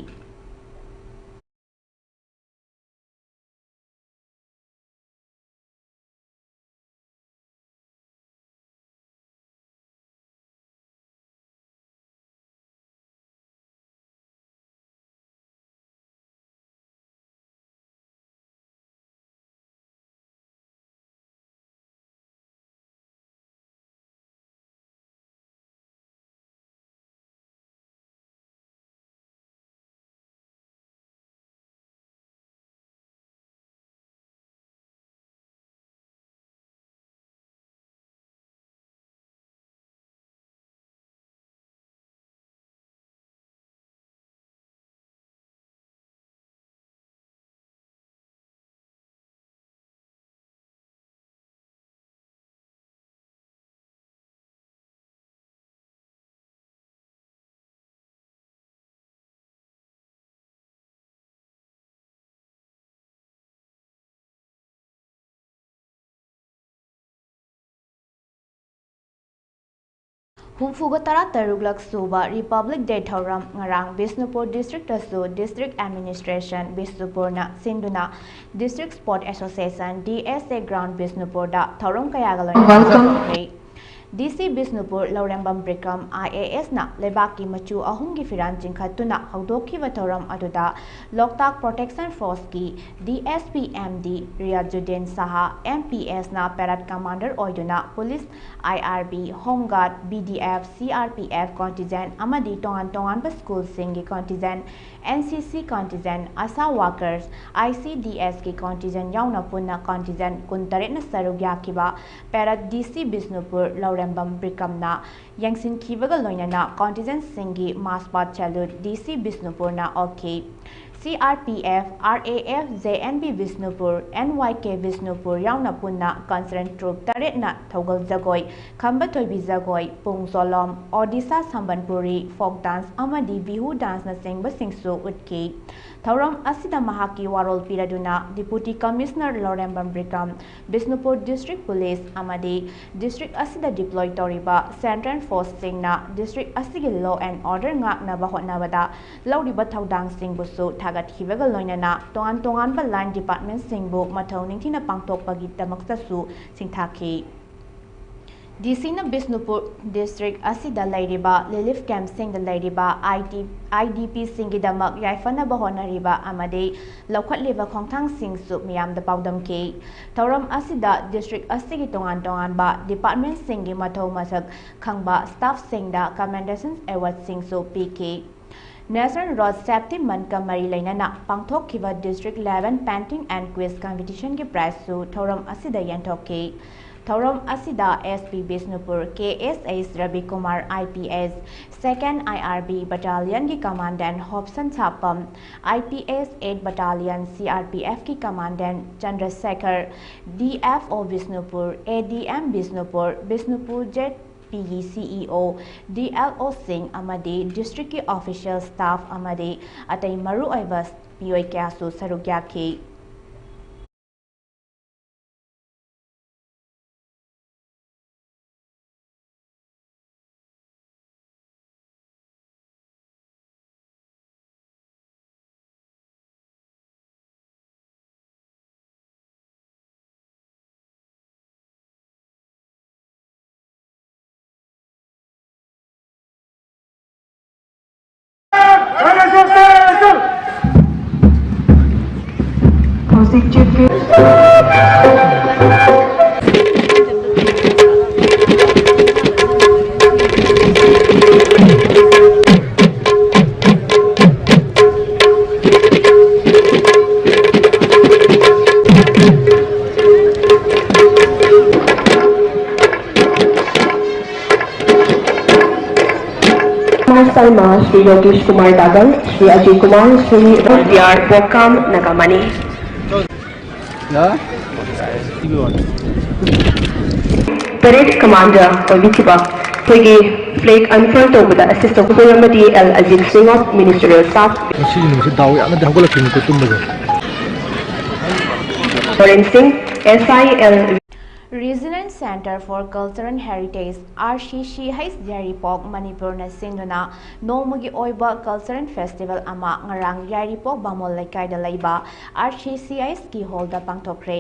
ꯍꯨꯝꯐꯨꯒ ꯇꯔꯥ ꯇꯔꯨꯛꯂꯛ ꯁꯨꯕ Republic Day ꯊꯧꯔꯝ ꯉꯔꯥꯡ ꯕꯤꯁꯅꯨꯄꯨꯔ districtꯇꯁꯨ district administration ꯕꯤꯁꯅꯨꯄꯨꯔꯅ ꯁꯤꯟꯗꯨꯅ District Sport Association, D S A ground ꯕꯤꯁꯅꯨꯄꯨꯔꯗ ꯊꯧꯔꯝ ꯀꯌꯥꯒ ꯂꯣꯏꯅꯅ Welcome. ꯄꯥꯡꯊꯣꯛꯈ꯭ꯔꯦ꯫ D C Bishnupur Laurembam ꯕ꯭ꯔꯤꯀꯝ I A S ꯅ ꯂꯩꯕꯥꯛꯀꯤ ꯃꯆꯨ ꯑꯍꯨꯝꯒꯤ ꯐꯤꯔꯥꯟ ꯆꯤꯡꯈꯠꯇꯨꯅ ꯍꯧꯗꯣꯛꯈꯤꯕ ꯊꯧꯔꯝ ꯑꯗꯨꯗ Loktak Protection Forceꯀꯤ D S P M D Riyazuddin ꯁꯍꯥ, M P S ꯅ parade commander ꯑꯣꯏꯗꯨꯅ police, I R B, Home Guard, B D F, C R P F contingent ꯑꯃꯗꯤ ꯇꯣꯉꯥꯟ ꯇꯣꯉꯥꯟꯕ schoolꯁꯤꯡꯒꯤ contingent, N C C contingent, ASHA workers, I C D Sꯀꯤ contingent ꯌꯥꯎꯅ ꯄꯨꯟꯅ contingent ꯀꯨꯟꯇꯔꯦꯠꯅ ꯁꯔꯨꯛ ꯌꯥꯈꯤꯕ parade D C ꯕꯤꯁꯅꯨꯄꯨꯔ ꯂꯧꯔꯦꯝꯕꯝ ꯕ꯭ꯔꯤꯀꯝꯅ ꯌꯦꯡꯁꯤꯟꯈꯤꯕꯒ ꯂꯣꯏꯅꯅ contingentꯁꯤꯡꯒꯤ march past salute D C ꯕꯤꯁꯅꯨꯄꯨꯔꯅ ꯑꯣꯛꯈꯤ꯫ C R P F, R A F, J N B Bishnupur, N Y K Bishnupur ꯌꯥꯎꯅ ꯄꯨꯟꯅ concert troupe ꯇꯔꯦꯠꯅ ꯊꯧꯒꯜ ꯖꯒꯣꯏ, ꯈꯝꯕ ꯊꯣꯏꯕꯤ ꯖꯒꯣꯏ, ꯄꯨꯡ ꯆꯣꯂꯣꯝ, Odisha Sambalpuri folk dance ꯑꯃꯗꯤ Bihu danceꯅꯆꯤꯡꯕꯁꯤꯡꯁꯨ ꯎꯠꯈꯤ꯫ ꯊꯧꯔꯝ ꯑꯁꯤꯗ ꯃꯍꯥꯛꯀꯤ ꯋꯥꯔꯣꯜ ꯄꯤꯔꯗꯨꯅ Deputy Commissioner ꯂꯧꯔꯦꯝꯕꯝ ꯕꯤꯀ꯭ꯔꯝ, ꯕꯤꯁꯅꯨꯄꯨꯔ District Police ꯑꯃꯗꯤ district ꯑꯁꯤꯗ deploy ꯇꯧꯔꯤꯕ central forceꯁꯤꯡꯅ district ꯑꯁꯤꯒꯤ law and order ꯉꯥꯛꯅꯕ ꯍꯣꯠꯅꯕꯗ ꯂꯧꯔꯤꯕ ꯊꯧꯗꯥꯡꯁꯤꯡꯕꯨꯁꯨ ꯊꯥꯒꯠꯈꯤꯕꯒ ꯂꯣꯏꯅꯅ ꯇꯣꯉꯥꯟ ꯇꯣꯉꯥꯟꯕ line departmentꯁꯤꯡꯕꯨ ꯃꯊꯧ ꯅꯤꯡꯊꯤꯅ ꯄꯥꯡꯊꯣꯛꯄꯒꯤꯗꯃꯛꯇꯁꯨ ꯁꯤꯡꯊꯥꯈꯤ꯫ D Cꯅ ꯕꯤꯁꯅꯨꯄꯨꯔ district ꯑꯁꯤꯗ ꯂꯩꯔꯤꯕ relief campꯁꯤꯡꯗ ꯂꯩꯔꯤꯕ I D, I D Pꯁꯤꯡꯒꯤꯗꯃꯛ ꯌꯥꯏꯐꯅꯕ ꯍꯣꯠꯅꯔꯤꯕ ꯑꯃꯗꯤ ꯂꯧꯈꯠꯂꯤꯕ ꯈꯣꯡꯊꯥꯡꯁꯤꯡꯁꯨ ꯃꯤꯌꯥꯝꯗ ꯄꯥꯎꯗꯝꯈꯤ꯫ ꯊꯧꯔꯝ ꯑꯁꯤꯗ district ꯑꯁꯤꯒꯤ ꯇꯣꯉꯥꯟ ꯇꯣꯉꯥꯟꯕ departmentꯁꯤꯡꯒꯤ ꯃꯊꯧ ꯃꯁꯛ ꯈꯪꯕ staffꯁꯤꯡꯗ Commendation Awardꯁꯤꯡꯁꯨ ꯄꯤꯈꯤ꯫ National Road Safety Monthꯀ ꯃꯔꯤ ꯂꯩꯅꯅ ꯄꯥꯡꯊꯣꯛꯈꯤꯕ District Level Painting and Quiz Competitionꯒꯤ prizeꯁꯨ ꯊꯧꯔꯝ ꯑꯁꯤꯗ ꯌꯦꯟꯊꯣꯛꯈꯤ꯫ ꯊꯧꯔꯝ ꯑꯁꯤꯗ S P Bishnupur, K S H ꯔꯕꯤꯀꯨꯃꯥꯔ, I P S, Second I R B Battalionꯒꯤ Commandant ꯍꯣꯞꯁꯟ ꯁꯥꯄꯝ, I P S eight Battalion C R P Fꯀꯤ Commandant ꯆꯟꯗ꯭ꯔꯁꯦꯈꯔ, D F O Bishnupur, A D M Bishnupur, Bishnupur Z Pꯒꯤ C E O, D L Oꯁꯤꯡ ꯑꯃꯗꯤ districtꯀꯤ official staff ꯑꯃꯗꯤ ꯑꯇꯩ ꯃꯔꯨꯑꯣꯏꯕ ꯃꯤꯑꯣꯏ ꯀꯌꯥꯁꯨ ꯁꯔꯨꯛ ꯌꯥꯈꯤ꯫ ꯍꯧꯖꯤꯛ ꯆꯤꯐ ꯒꯦꯁ ꯁꯔꯃ, ꯁ꯭ꯔꯤ ꯌꯣꯒꯦꯁ ꯀꯨꯃꯥꯔ ꯗꯥꯒꯜ, ꯁ꯭ꯔꯤ ꯑꯖꯤꯠ ꯀꯨꯃꯥꯔ, ꯁ꯭ꯔꯤ ꯕꯤ ꯑꯥꯔ ꯕꯣꯀꯥꯝ ꯅꯥꯒꯥꯃꯅꯤ꯫ ꯄꯦꯔꯦꯗ ꯀꯃꯥꯟꯗꯔ ꯑꯣꯏꯕꯤꯈꯤꯕ ꯑꯩꯈꯣꯏꯒꯤ ꯐ꯭ꯂꯦꯒ ꯑꯟꯐꯔꯜ ꯇꯧꯕꯗ ꯑꯦꯁꯤꯁ ꯇꯧꯕꯤꯕ ꯑꯃꯗꯤ ꯑꯦꯜ ꯑꯖꯤꯠ ꯁꯤꯡ ꯑꯣꯐ ꯃꯤꯅꯤꯁꯇꯔꯤꯌꯦꯜ ꯁ꯭ꯇꯥꯐ꯫ ꯉꯁꯤꯒꯤ ꯅꯨꯃꯤꯠꯁꯦ ꯗꯥꯎ ꯌꯥꯝꯅꯗꯤ ꯍꯧꯒꯠꯂꯛꯈꯤꯕꯅꯤꯀꯣ ꯇꯨꯝꯕꯗꯣ꯫ Loren Singh, S I L. Regional Centre for Cultural Heritage, R C C H ꯌꯥꯏꯔꯤꯄꯣꯛ, ꯃꯅꯤꯄꯨꯔꯅ ꯁꯤꯟꯗꯨꯅ ꯅꯣꯡꯃꯒꯤ ꯑꯣꯏꯕ ꯀꯜꯆꯔꯦꯜ ꯐꯦꯁꯇꯤꯚꯦꯜ ꯑꯃ ꯉꯔꯥꯡ ꯌꯥꯏꯔꯤꯄꯣꯛ ꯕꯥꯃꯣꯟ ꯂꯩꯀꯥꯏꯗ ꯂꯩꯕ ꯑꯥꯔ ꯁꯤ ꯁꯤ ꯑꯩꯆꯀꯤ ꯍꯣꯜꯗ ꯄꯥꯡꯊꯣꯛꯈ꯭ꯔꯦ꯫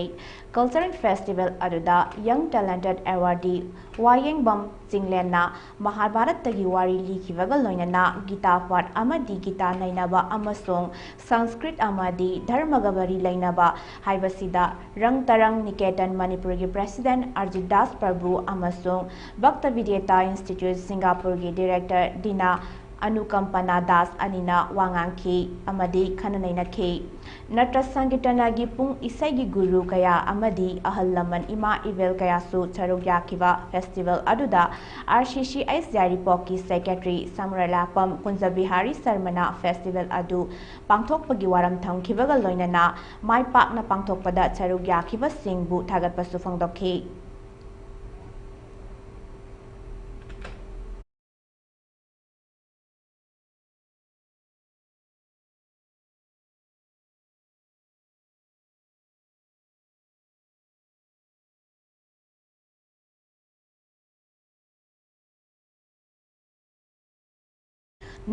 ꯀꯜꯆꯔꯦꯜ ꯐꯦꯁꯇꯤꯚꯦꯜ ꯑꯗꯨꯗ ꯌꯪ ꯇꯦꯂꯦꯟꯇꯦꯗ ꯑꯦꯋꯥꯔꯗꯤ ꯋꯥꯌꯦꯡꯕꯝ ꯆꯤꯡꯂꯦꯟꯅ ꯃꯍꯥꯚꯥꯔꯠꯇꯒꯤ ꯋꯥꯔꯤ ꯂꯤꯈꯤꯕꯒ ꯂꯣꯏꯅꯅ ꯒꯤꯇꯥ ꯄꯥꯊ ꯑꯃꯗꯤ ꯒꯤꯇꯥ ꯅꯩꯅꯕ ꯑꯃꯁꯨꯡ ꯁꯪꯁꯀ꯭ꯔꯤꯠ ꯑꯃꯗꯤ ꯙꯔꯃꯒ ꯃꯔꯤ ꯂꯩꯅꯕ ꯍꯥꯏꯕꯁꯤꯗ ꯔꯪ ꯇꯔꯪ ꯅꯤꯀꯦꯇꯟ ꯃꯅꯤꯄꯨꯔꯒꯤ ꯄ꯭ꯔꯦꯁꯤꯗꯦꯟꯠ ꯑꯔꯖꯤꯠ ꯗꯥꯁ ꯄ꯭ꯔꯚꯨ ꯑꯃꯁꯨꯡ ꯚꯛꯇ ꯕꯤꯗ꯭ꯌꯦꯇꯥ ꯏꯟꯁꯇꯤꯇ꯭ꯌꯨꯠ ꯁꯤꯡꯒꯥꯄꯨꯔꯒꯤ ꯗꯤꯔꯦꯛꯇꯔ ꯗꯤꯅꯥ ꯑꯅꯨꯀꯝꯄꯅꯥ ꯗꯥꯁ ꯑꯅꯤꯅ ꯋꯥ ꯉꯥꯡꯈꯤ ꯑꯃꯗꯤ ꯈꯟꯅ ꯅꯩꯅꯈꯤ꯫ ꯅꯠꯇ꯭ꯔ ꯁꯪꯀꯤꯔꯇꯅꯒꯤ ꯄꯨꯡ ꯏꯁꯩꯒꯤ ꯒꯨꯔꯨ ꯀꯌꯥ ꯑꯃꯗꯤ ꯑꯍꯜ ꯂꯃꯟ ꯏꯃꯥ ꯏꯕꯦꯜ ꯀꯌꯥꯁꯨ ꯁꯔꯨꯛ ꯌꯥꯈꯤꯕ ꯐꯦꯁꯇꯤꯚꯦꯜ ꯑꯗꯨꯗ ꯑꯥꯔ ꯁꯤ ꯁꯤ ꯑꯩꯆ ꯌꯥꯏꯔꯤꯄꯣꯛꯀꯤ ꯁꯦꯀ꯭ꯔꯦꯇꯔꯤ ꯁꯃꯔꯂꯥꯄꯝ ꯀꯨꯟꯖꯕꯤꯍꯥꯔꯤ ꯁꯔꯃꯅ ꯐꯦꯁꯇꯤꯚꯦꯜ ꯑꯗꯨ ꯄꯥꯡꯊꯣꯛꯄꯒꯤ ꯋꯥꯔꯝ ꯊꯝꯈꯤꯕꯒ ꯂꯣꯏꯅꯅ ꯃꯥꯏ ꯄꯥꯛꯅ ꯄꯥꯡꯊꯣꯛꯄꯗ ꯁꯔꯨꯛ ꯌꯥꯈꯤꯕꯁꯤꯡꯕꯨ ꯊꯥꯒꯠꯄꯁꯨ ꯐꯣꯡꯗꯣꯛꯈꯤ꯫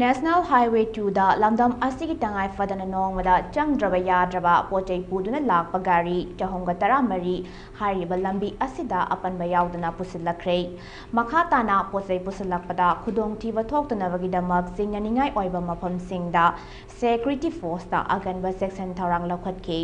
National Highway two ꯗ ꯂꯝꯗꯝ ꯑꯁꯤꯒꯤ ꯇꯉꯥꯏ ꯐꯗꯅ ꯅꯣꯡꯃꯗ ꯆꯪꯗ꯭ꯔꯕ ꯌꯥꯗ꯭ꯔꯕ ꯄꯣꯠ ꯆꯩ ꯄꯨꯗꯨꯅ ꯂꯥꯛꯄ ꯒꯥꯔꯤ ꯆꯍꯨꯝꯒ ꯇꯔꯥꯃꯔꯤ ꯍꯥꯏꯔꯤꯕ ꯂꯝꯕꯤ ꯑꯁꯤꯗ ꯑꯄꯟꯕ ꯌꯥꯎꯗꯅ ꯄꯨꯁꯤꯜꯂꯛꯈ꯭ꯔꯦ꯫ ꯃꯈꯥ ꯇꯥꯅ ꯄꯣꯠ ꯆꯩ ꯄꯨꯁꯤꯜꯂꯛꯄꯗ ꯈꯨꯗꯣꯡꯊꯤꯕ ꯊꯣꯛꯇꯅꯕꯒꯤꯗꯃꯛ ꯆꯤꯡꯅꯅꯤꯡꯉꯥꯏ ꯑꯣꯏꯕ ꯃꯐꯝꯁꯤꯡꯗ ꯁꯦꯀ꯭ꯌꯨꯔꯤꯇꯤ ꯐꯣꯔꯁꯇ ꯑꯀꯟꯕ ꯆꯦꯛꯁꯤꯟ ꯊꯧꯔꯥꯡ ꯂꯧꯈꯠꯈꯤ꯫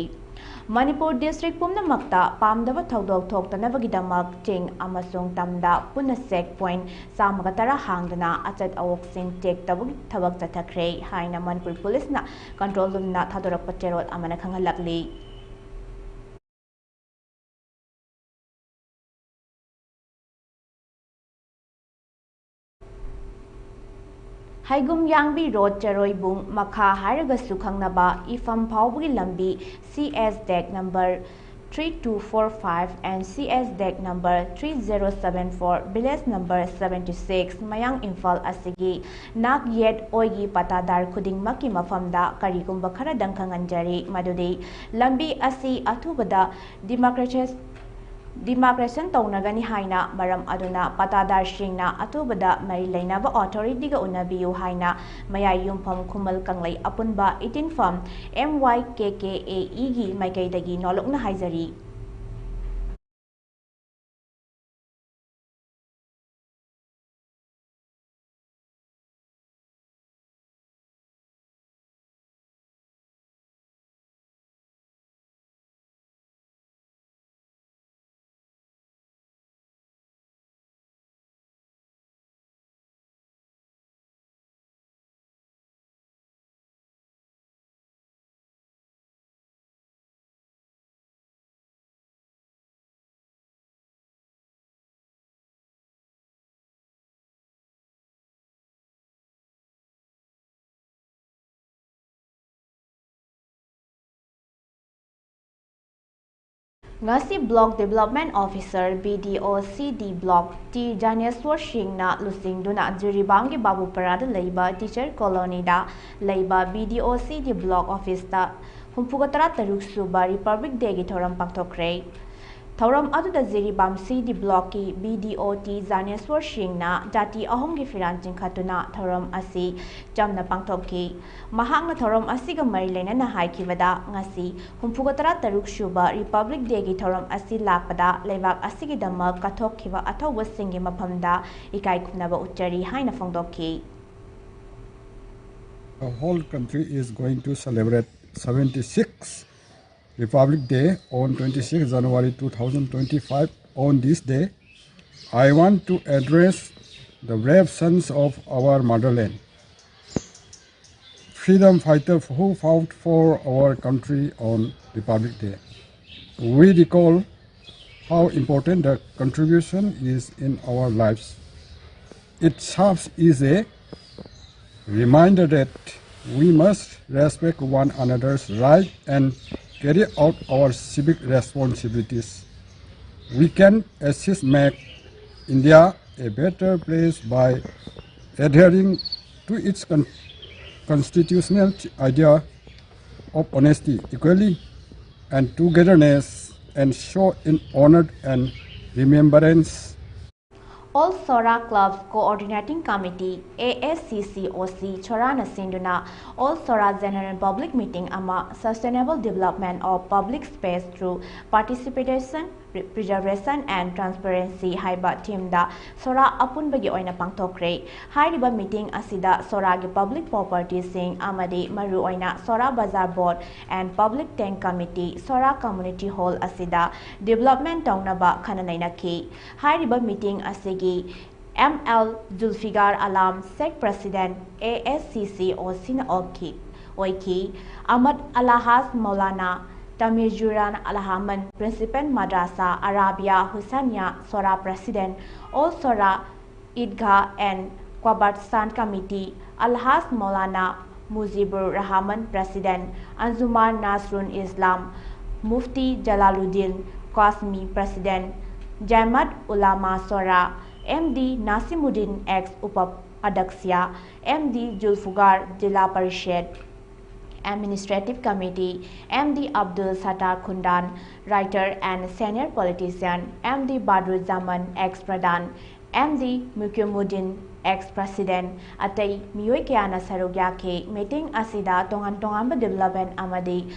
ꯃꯅꯤꯄꯨꯔ ꯗꯤꯁꯇ꯭ꯔꯤꯛ ꯄꯨꯝꯅꯃꯛꯇ ꯄꯥꯝꯗꯕ ꯊꯧꯗꯣꯛ ꯊꯣꯛꯇꯅꯕꯒꯤꯗꯃꯛ ꯆꯤꯡ ꯑꯃꯁꯨꯡ ꯇꯝꯗ ꯄꯨꯟꯅ ꯆꯦꯛ ꯄꯣꯏꯟꯠ ꯆꯥꯝꯃꯒ ꯇꯔꯥ ꯍꯥꯡꯗꯨꯅ ꯑꯆꯠ ꯑꯋꯣꯛꯁꯤꯡ ꯆꯦꯛ ꯇꯧꯕꯒꯤ ꯊꯕꯛ ꯆꯠꯊꯈ꯭ꯔꯦ ꯍꯥꯏꯅ ꯃꯅꯤꯄꯨꯔ ꯄꯨꯂꯤꯁꯅ ꯀꯟꯇ꯭ꯔꯣꯜ ꯔꯨꯝꯅ ꯊꯥꯗꯣꯔꯛꯄ ꯆꯦꯔꯣꯜ ꯑꯃꯅ ꯈꯪꯍꯜꯂꯛꯂꯤ꯫ ꯍꯩꯒꯨꯝ ꯌꯥꯡꯕꯤ ꯔꯣꯗ, ꯆꯔꯣꯏꯕꯨꯡ ꯃꯈꯥ ꯍꯥꯏꯔꯒꯁꯨ ꯈꯪꯅꯕ ꯏꯐꯝ ꯐꯥꯎꯕꯒꯤ ꯂꯝꯕꯤ, C S deck number three two four five and C S deck number three zero seven four, village number seventy six, ꯃꯌꯥꯡ ꯏꯝꯐꯥꯜ ꯑꯁꯤꯒꯤ ꯅꯥꯛ ꯌꯦꯠ ꯑꯣꯏꯒꯤ ꯄꯇꯥꯗꯥꯔ ꯈꯨꯗꯤꯡꯃꯛꯀꯤ ꯃꯐꯝꯗ ꯀꯔꯤꯒꯨꯝꯕ ꯈꯔꯗꯪ ꯈꯪꯍꯟꯖꯔꯤ, ꯃꯗꯨꯗꯤ ꯂꯝꯕꯤ ꯑꯁꯤ ꯑꯊꯨꯕꯗ demarcation demarcation ꯇꯧꯅꯒꯅꯤ ꯍꯥꯏꯅ ꯃꯔꯝ ꯑꯗꯨꯅ ꯄꯇꯥꯗꯥꯔꯁꯤꯡꯅ ꯑꯊꯨꯕꯗ ꯃꯔꯤ ꯂꯩꯅꯕ ꯑꯣꯊꯣꯔꯤꯇꯤꯒ ꯎꯅꯕꯤꯌꯨ ꯍꯥꯏꯅ ꯃꯌꯥꯏ ꯌꯨꯝꯐꯝ ꯈꯨꯃꯜ ꯀꯪꯂꯩ ꯑꯄꯨꯟꯕ ꯏꯇꯤꯟꯐꯝ M Y K K A E ꯒꯤ ꯃꯥꯏꯀꯩꯗꯒꯤ ꯅꯣꯂꯨꯛꯅ ꯍꯥꯏꯖꯔꯤ꯫ ꯉꯁꯤ Block Development Officer, B D O C D Block, T Janeswar ꯁꯤꯡꯅ ꯂꯨꯆꯤꯡꯗꯨꯅ ꯖꯤꯔꯤꯕꯥꯝꯒꯤ ꯕꯥꯕꯨꯄꯔꯥꯗ ꯂꯩꯕ Teacher Colony ꯗ ꯂꯩꯕ B D O C D Block Office ꯇ ꯍꯨꯝꯐꯨꯒ ꯇꯔꯥ ꯇꯔꯨꯛ ꯁꯨꯕ Republic Day ꯒꯤ ꯊꯧꯔꯝ ꯄꯥꯡꯊꯣꯛꯈ꯭ꯔꯦ꯫ ꯊꯧꯔꯝ ꯑꯗꯨꯗ ꯖꯤꯔꯤꯕꯥꯝ C D Block ꯀꯤ B D O T Janeswar ꯁꯤꯡꯅ ꯖꯥꯇꯤ ꯑꯍꯨꯝꯒꯤ ꯐꯤꯔꯥꯟ ꯆꯤꯡꯈꯠꯇꯨꯅ ꯊꯧꯔꯝ ꯑꯁꯤ ꯆꯝꯅ ꯄꯥꯡꯊꯣꯛꯈꯤ꯫ ꯃꯍꯥꯛꯅ ꯊꯧꯔꯝ ꯑꯁꯤꯒ ꯃꯔꯤ ꯂꯩꯅꯅ ꯍꯥꯏꯈꯤꯕꯗ, ꯉꯁꯤ ꯍꯨꯝꯐꯨꯒ ꯇꯔꯥ ꯇꯔꯨꯛ ꯁꯨꯕ Republic Day ꯒꯤ ꯊꯧꯔꯝ ꯑꯁꯤ ꯂꯥꯛꯄꯗ ꯂꯩꯕꯥꯛ ꯑꯁꯤꯒꯤꯗꯃꯛ ꯀꯠꯊꯣꯛꯈꯤꯕ ꯑꯊꯧꯕꯁꯤꯡꯒꯤ ꯃꯐꯝꯗ ꯏꯀꯥꯏ ꯈꯨꯝꯅꯕ ꯎꯠꯆꯔꯤ ꯍꯥꯏꯅ ꯐꯣꯡꯗꯣꯛꯈꯤ꯫ The whole country is going to celebrate seventy-sixth Republic Day on twenty-sixth January two thousand twenty-five. On this day, I want to address the brave sons of our motherland, freedom fighters who fought for our country on Republic Day. We recall how important their contribution is in our lives. It serves as a reminder that we must respect one another's right and carry out our civic responsibilities. We can assist make India a better place by adhering to its con- constitutional idea of honesty, equality, and togetherness, and show in honor and remembrance. All Sohra Clubs Coordinating Committee, A S C C O C, ꯁꯣꯔꯥꯅ ꯁꯤꯟꯗꯨꯅ All Sohra General Public Meeting ꯑꯃ Sustainable Development of Public Space through Participation, Preservation and Transparency ꯍꯥꯏꯕ themeꯗ ꯁꯣꯔꯥ ꯑꯄꯨꯟꯕꯒꯤ ꯑꯣꯏꯅ ꯄꯥꯡꯊꯣꯛꯈ꯭ꯔꯦ꯫ ꯍꯥꯏꯔꯤꯕ meeting ꯑꯁꯤꯗ ꯁꯣꯔꯥꯒꯤ public propertyꯁꯤꯡ ꯑꯃꯗꯤ ꯃꯔꯨꯑꯣꯏꯅ Sohra Bazar Board and Public Tank Committee, Sohra Community Hall ꯑꯁꯤꯗ development ꯇꯧꯅꯕ ꯈꯟꯅ ꯅꯩꯅꯈꯤ꯫ ꯍꯥꯏꯔꯤꯕ meeting ꯑꯁꯤꯒꯤ M L Zulfigar Alam, Sheikh President, A S C C O C ꯅ ꯑꯣꯛꯈꯤ ꯑꯣꯏꯈꯤ꯫ Ahmad Alhaj Maulana Tamizuran Alhaman, Principal Madrasa Arabia Husaniya Sohra, President, All Sohra Idgah and Qabristan Committee, Alhaj Maulana Mujibur Rahman, President, Anjuman Nasrul Islam, Mufti Jalaluddin Qasmi, President, Jamiat Ulama Sohra, M D Nasimuddin, ex Upadhyaksh, M D Zulfigar, Zilla Parishad Administrative Committee, M D Abdul Sattar Khundan, writer and senior politician, M D Badruzzaman, ex Pradhan, M D Muqiyuddin, ex President, ꯑꯇꯩ ꯃꯤꯑꯣꯏ ꯀꯌꯥꯅ ꯁꯔꯨꯛ ꯌꯥꯈꯤ꯫ Meeting ꯑꯁꯤꯗ ꯇꯣꯉꯥꯟ ꯇꯣꯉꯥꯟꯕ development ꯑꯃꯗꯤ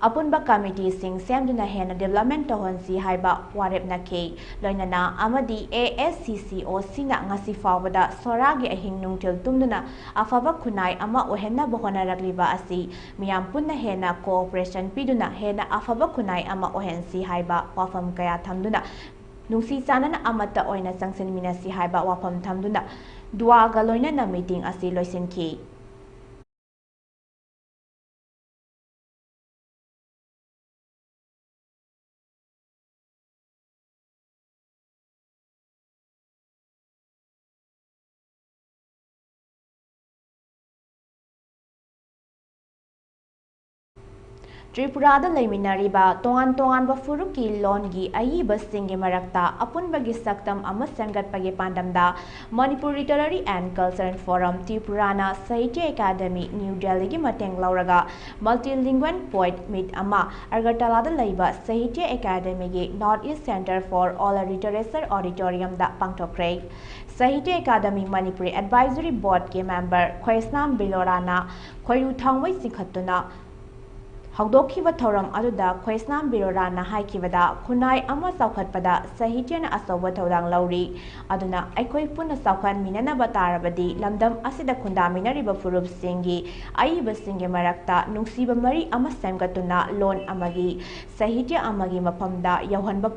ꯑꯄꯨꯟꯕ committeeꯁꯤꯡ ꯁꯦꯝꯗꯨꯅ ꯍꯦꯟꯅ development ꯇꯧꯍꯟꯁꯤ ꯍꯥꯏꯕ ꯋꯥꯔꯦꯞꯅꯈꯤ꯫ ꯂꯣꯏꯅꯅ ꯑꯃꯗꯤ A S C C O C ꯅ ꯉꯁꯤ ꯐꯥꯎꯕꯗ ꯁꯣꯔꯥꯒꯤ ꯑꯍꯤꯡ ꯅꯨꯡꯊꯤꯜ ꯇꯨꯝꯗꯨꯅ ꯑꯐꯕ ꯈꯨꯟꯅꯥꯏ ꯑꯃ ꯑꯣꯏꯍꯟꯅꯕ ꯍꯣꯠꯅꯔꯛꯂꯤꯕ ꯑꯁꯤ ꯃꯤꯌꯥꯝ ꯄꯨꯟꯅ ꯍꯦꯟꯅ cooperation ꯄꯤꯗꯨꯅ ꯍꯦꯟꯅ ꯑꯐꯕ ꯈꯨꯟꯅꯥꯏ ꯑꯃ ꯑꯣꯏꯍꯟꯁꯤ ꯍꯥꯏꯕ ꯋꯥꯐꯝ ꯀꯌꯥ ꯊꯝꯗꯨꯅ ꯅꯨꯡꯁꯤ ꯆꯥꯟꯅꯅ ꯑꯃꯠꯇ ꯑꯣꯏꯅ ꯆꯪꯁꯤꯟꯃꯤꯟꯅꯁꯤ ꯍꯥꯏꯕ ꯋꯥꯐꯝ ꯊꯝꯗꯨꯅ ꯗꯨꯋꯥꯒ ꯂꯣꯏꯅꯅ meeting ꯑꯁꯤ ꯂꯣꯏꯁꯤꯟꯈꯤ꯫ ꯇ꯭ꯔꯤꯄꯨꯔꯥꯗ ꯂꯩꯃꯤꯟꯅꯔꯤꯕ ꯇꯣꯉꯥꯟ ꯇꯣꯉꯥꯟꯕ ꯐꯨꯔꯨꯞꯀꯤ ꯂꯣꯟꯒꯤ ꯑꯏꯕꯁꯤꯡꯒꯤ ꯃꯔꯛꯇ ꯑꯄꯨꯟꯕꯒꯤ ꯁꯛꯇꯝ ꯑꯃ ꯁꯦꯝꯒꯠꯄꯒꯤ ꯄꯥꯟꯗꯝꯗ Manipur Literary and Cultural Forum ꯇ꯭ꯔꯤꯄꯨꯔꯥꯅ ꯁꯥꯍꯤꯇ꯭ꯌ ꯑꯦꯀꯥꯗꯃꯤ ꯅ꯭ꯌꯨ ꯗꯦꯜꯂꯤꯒꯤ ꯃꯇꯦꯡ ꯂꯧꯔꯒ Multilingual Poet Meet ꯑꯃ ꯑꯒꯔꯇꯂꯥꯗ ꯂꯩꯕ ꯁꯥꯍꯤꯇ꯭ꯌ ꯑꯦꯀꯥꯗꯃꯤꯒꯤ North East Centre for Oral Literature Auditoriumꯗ ꯄꯥꯡꯊꯣꯛꯈ꯭ꯔꯦ꯫ ꯁꯥꯍꯤꯇ꯭ꯌ ꯑꯦꯀꯥꯗꯃꯤ ꯃꯅꯤꯄꯨꯔꯤ ꯑꯦꯗꯚꯥꯏꯖꯔꯤ ꯕꯣꯔꯗꯀꯤ ꯃꯦꯝꯕꯔ ꯈꯣꯏꯁꯅꯥꯝ ꯕꯤꯔꯣꯔꯥꯅ ꯈꯣꯏꯔꯨ ꯊꯥꯡꯃꯩ ꯆꯤꯡꯈꯠꯇꯨꯅ ꯍꯧꯗꯣꯛꯈꯤꯕ ꯊꯧꯔꯝ ꯑꯗꯨꯗ ꯈꯣꯏꯁꯅꯥꯝ ꯕꯤꯔꯣꯔꯥꯅ ꯍꯥꯏꯈꯤꯕꯗ, ꯈꯨꯟꯅꯥꯏ ꯑꯃ ꯆꯥꯎꯈꯠꯄꯗ ꯁꯥꯍꯤꯇ꯭ꯌꯅ ꯑꯆꯧꯕ ꯊꯧꯗꯥꯡ ꯂꯧꯔꯤ꯫ ꯑꯗꯨꯅ ꯑꯩꯈꯣꯏ ꯄꯨꯟꯅ ꯆꯥꯎꯈꯠꯃꯤꯟꯅꯅꯕ ꯇꯥꯔꯕꯗꯤ ꯂꯝꯗꯝ ꯑꯁꯤꯗ ꯈꯨꯟꯗꯥꯃꯤꯟꯅꯔꯤꯕ ꯐꯨꯔꯨꯞꯁꯤꯡꯒꯤ ꯑꯏꯕꯁꯤꯡꯒꯤ ꯃꯔꯛꯇ ꯅꯨꯡꯁꯤꯕ ꯃꯔꯤ ꯑꯃ ꯁꯦꯝꯒꯠꯇꯨꯅ ꯂꯣꯟ ꯑꯃꯒꯤ ꯁꯥꯍꯤꯇ꯭ꯌ ꯑꯃꯒꯤ ꯃꯐꯝꯗ ꯌꯧꯍꯟꯕ